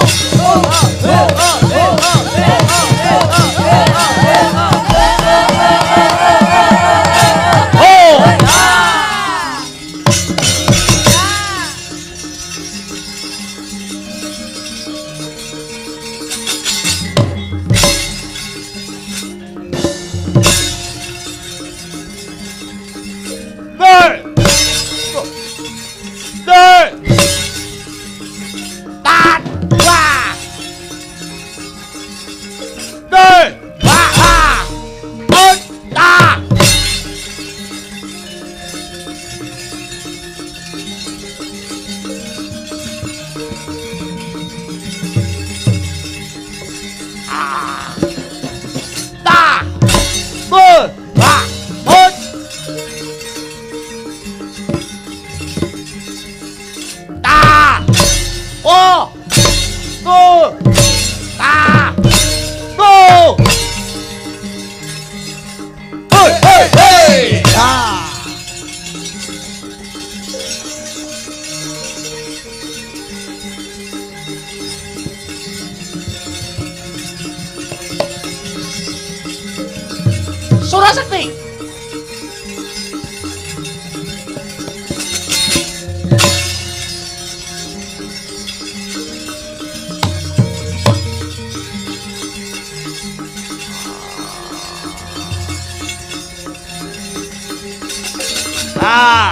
Oh! Oh! Oh! Surasakti. Ah.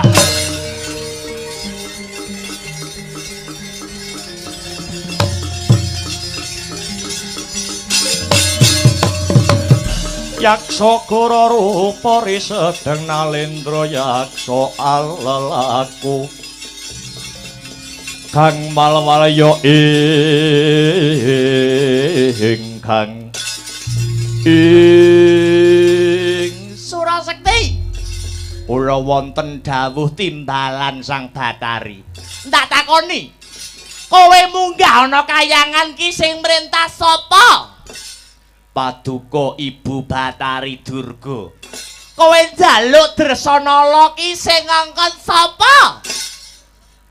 Yaksa Gara rupa risedeng nalendra yaksa alelaku kang malwalya ingkang ing Surasekti. Kula wonten dawuh timbalan Sang Bathari. Ndak takoni, kowe munggah ana kayangan ki sing mrentah sapa? Paduka Ibu Bathari Durga. Kowe njaluk Dresanala ki sing ngongkon sapa?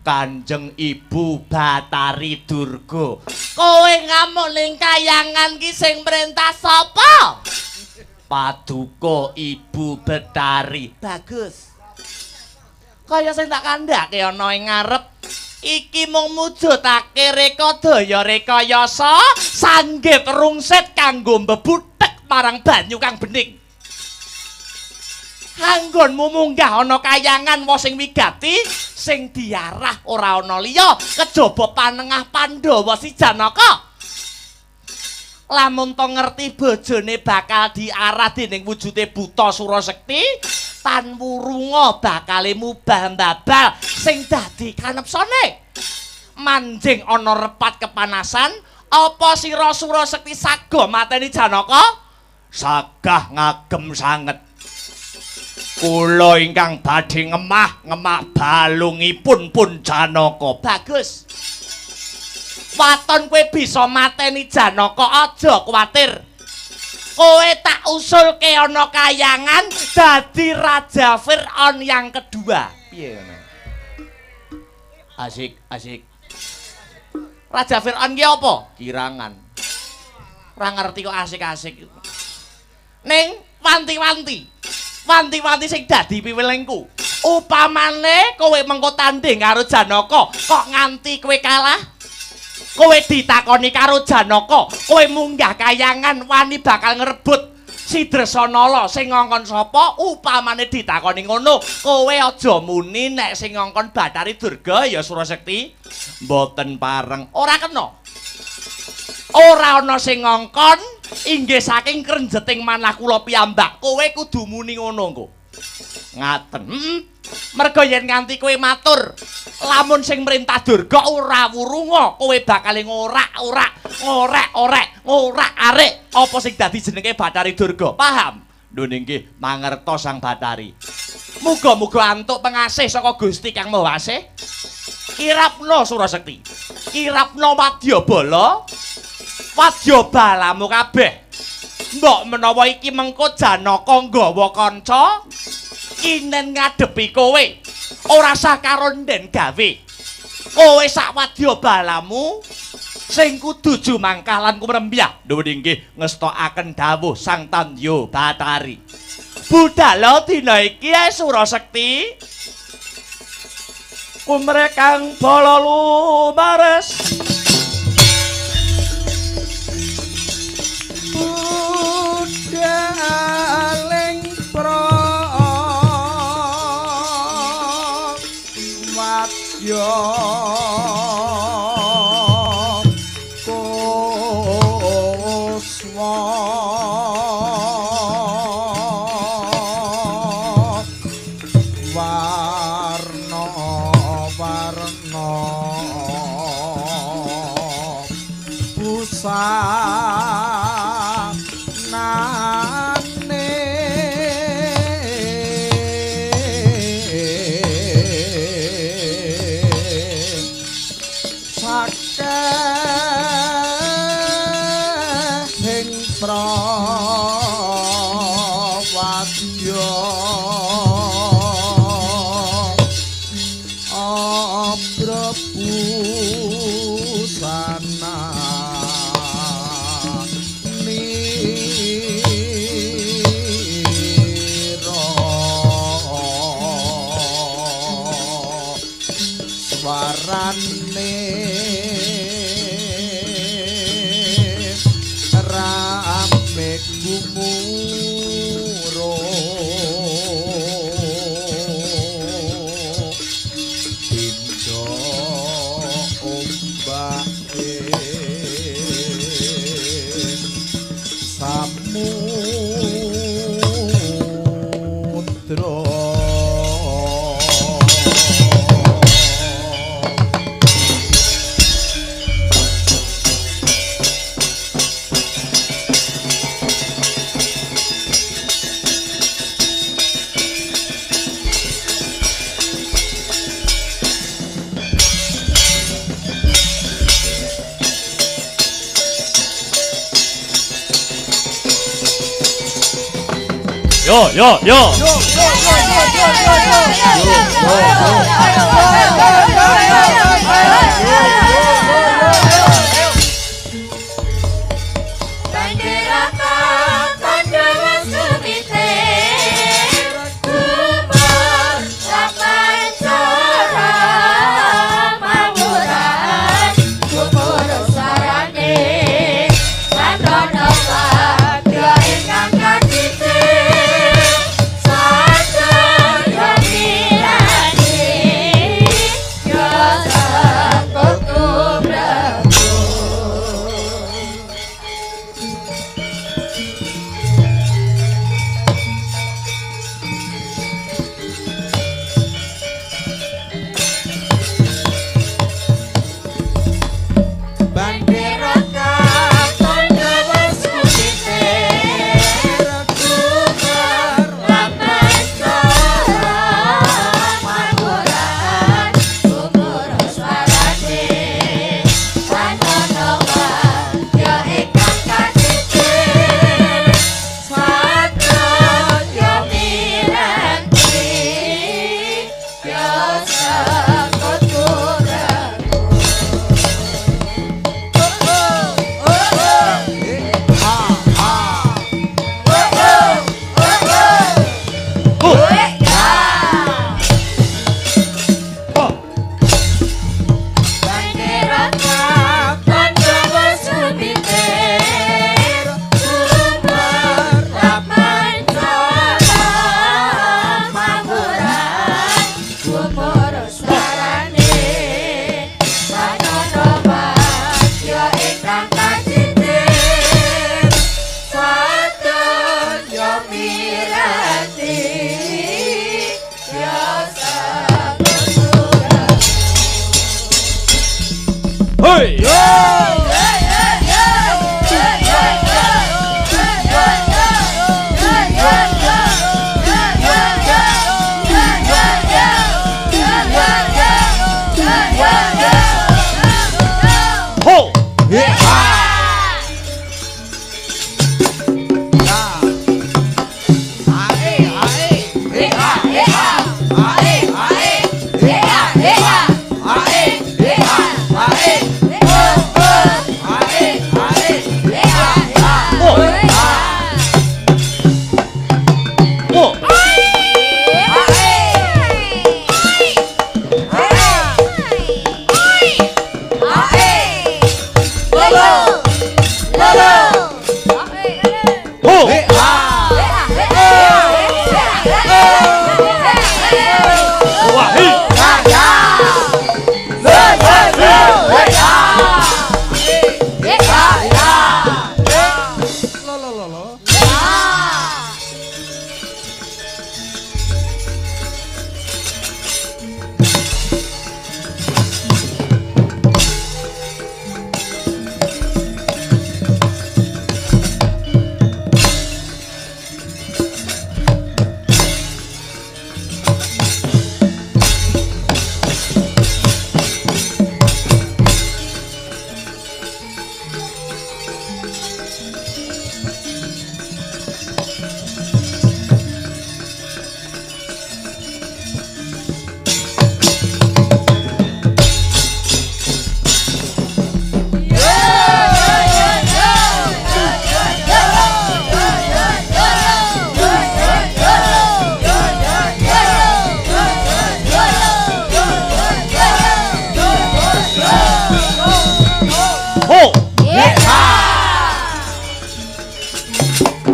Kanjeng Ibu Bathari Durga. Kowe ngamuk ning kayangan ki sing mrentah sapa? Paduka Ibu Bathari. Bagus. Kaya sing tak kandhake ana ing ngarep iki mung mujudake rekadaya rekayasa sanggit rungsit kanggo mbebuthek marang banyu kang bening. Anggonmu munggah ana kayangan wa sing wigati sing diarah ora ana liya kejaba panengah Pandhawa si Janaka. Lamun to ngerti bojone bakal diarah dening wujude buta Surasekti, tan wurunga bakale mubah mbabal sing dadi kanepsone. Manjing ana repat kepanasan, apa sira Surasekti saga mateni Janaka? Sagah ngagem sanget. Kula ingkang badhe ngemah balungipun pun Janaka. Bagus. Waton kowe bisa mateni Janaka, aja kuwatir. Kowe tak usulke ana kayangan dadi Raja Fir'aun yang kedua. Piye ngono? Asik, asik. Raja Fir'aun ki apa? Kirangan. Ora ngerti kok asik-asik. Ning wanti-wanti. Wanti-wanti sing dadi piwilingku. Upamane kowe mengko tanding karo Janaka, kok nganti kowe kalah? Kowe ditakoni karo Janaka, kowe munggah kayangan wani bakal ngrebut si Dresanala sing ngongkon sapa? Upamane ditakoni ngono, kowe aja muni nek sing ngongkon Bathari Durga ya Surasekti. Mboten pareng. Ora kena. Ora ana sing ngongkon inggih saking krenjeting manah kula piyambak. Kowe kudu muni ngono engko. Ngaten. Mergo yen nganti kowe matur, lamun sing merintah Durga ora wurunga, kowe bakal ngorak-orak, ngorek-orek, ngorak-arek apa sing dadi jenenge Bathari Durga. Paham? Nun inggih mangerta Sang Bathari. Muga-muga antuk pengasih saka Gusti Kang Maha Asih. Kirapna Surasekti. Kirapna wadyabala. Wadyabalamu kabeh. Mbok menawa iki mengko Janaka nggawa kanca kinen ngadepi kowe. Ora sah karo nden gawe. Kowe sak wadyabalamu sing kudu jumangkah lan kumrembyah. Nuwun inggih ngestokaken dawuh Sang Tandya Bathari. Budhala dina iki Surasekti. Kumrekang bala lumares. Budhaling prawadya kuswa warna warna busanane sakehing prawadya abrabusana nira swarane rame gumuro indo ombake samudra. Yo yo yo. Bendera tandha sumite gumur sapancara mawuran gumur sarane lan rono wadya ingkang kacici sajaya milani ya.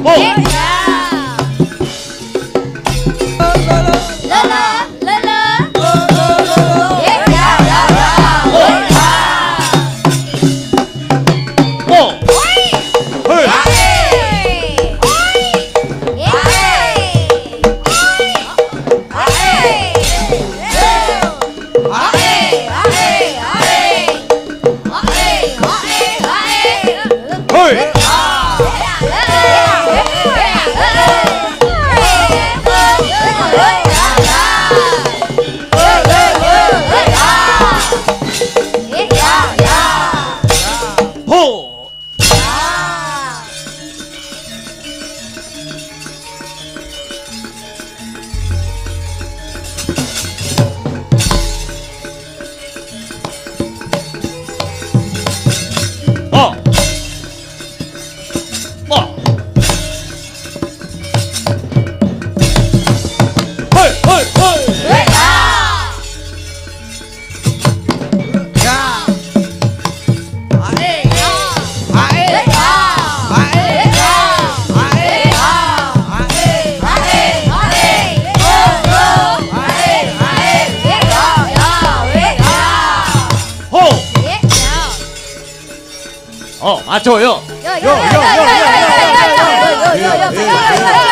Ho. 맞춰요. 요, 요, 요, 요, 요, 요, 요, 요, 요, 요, 요, 요, 요.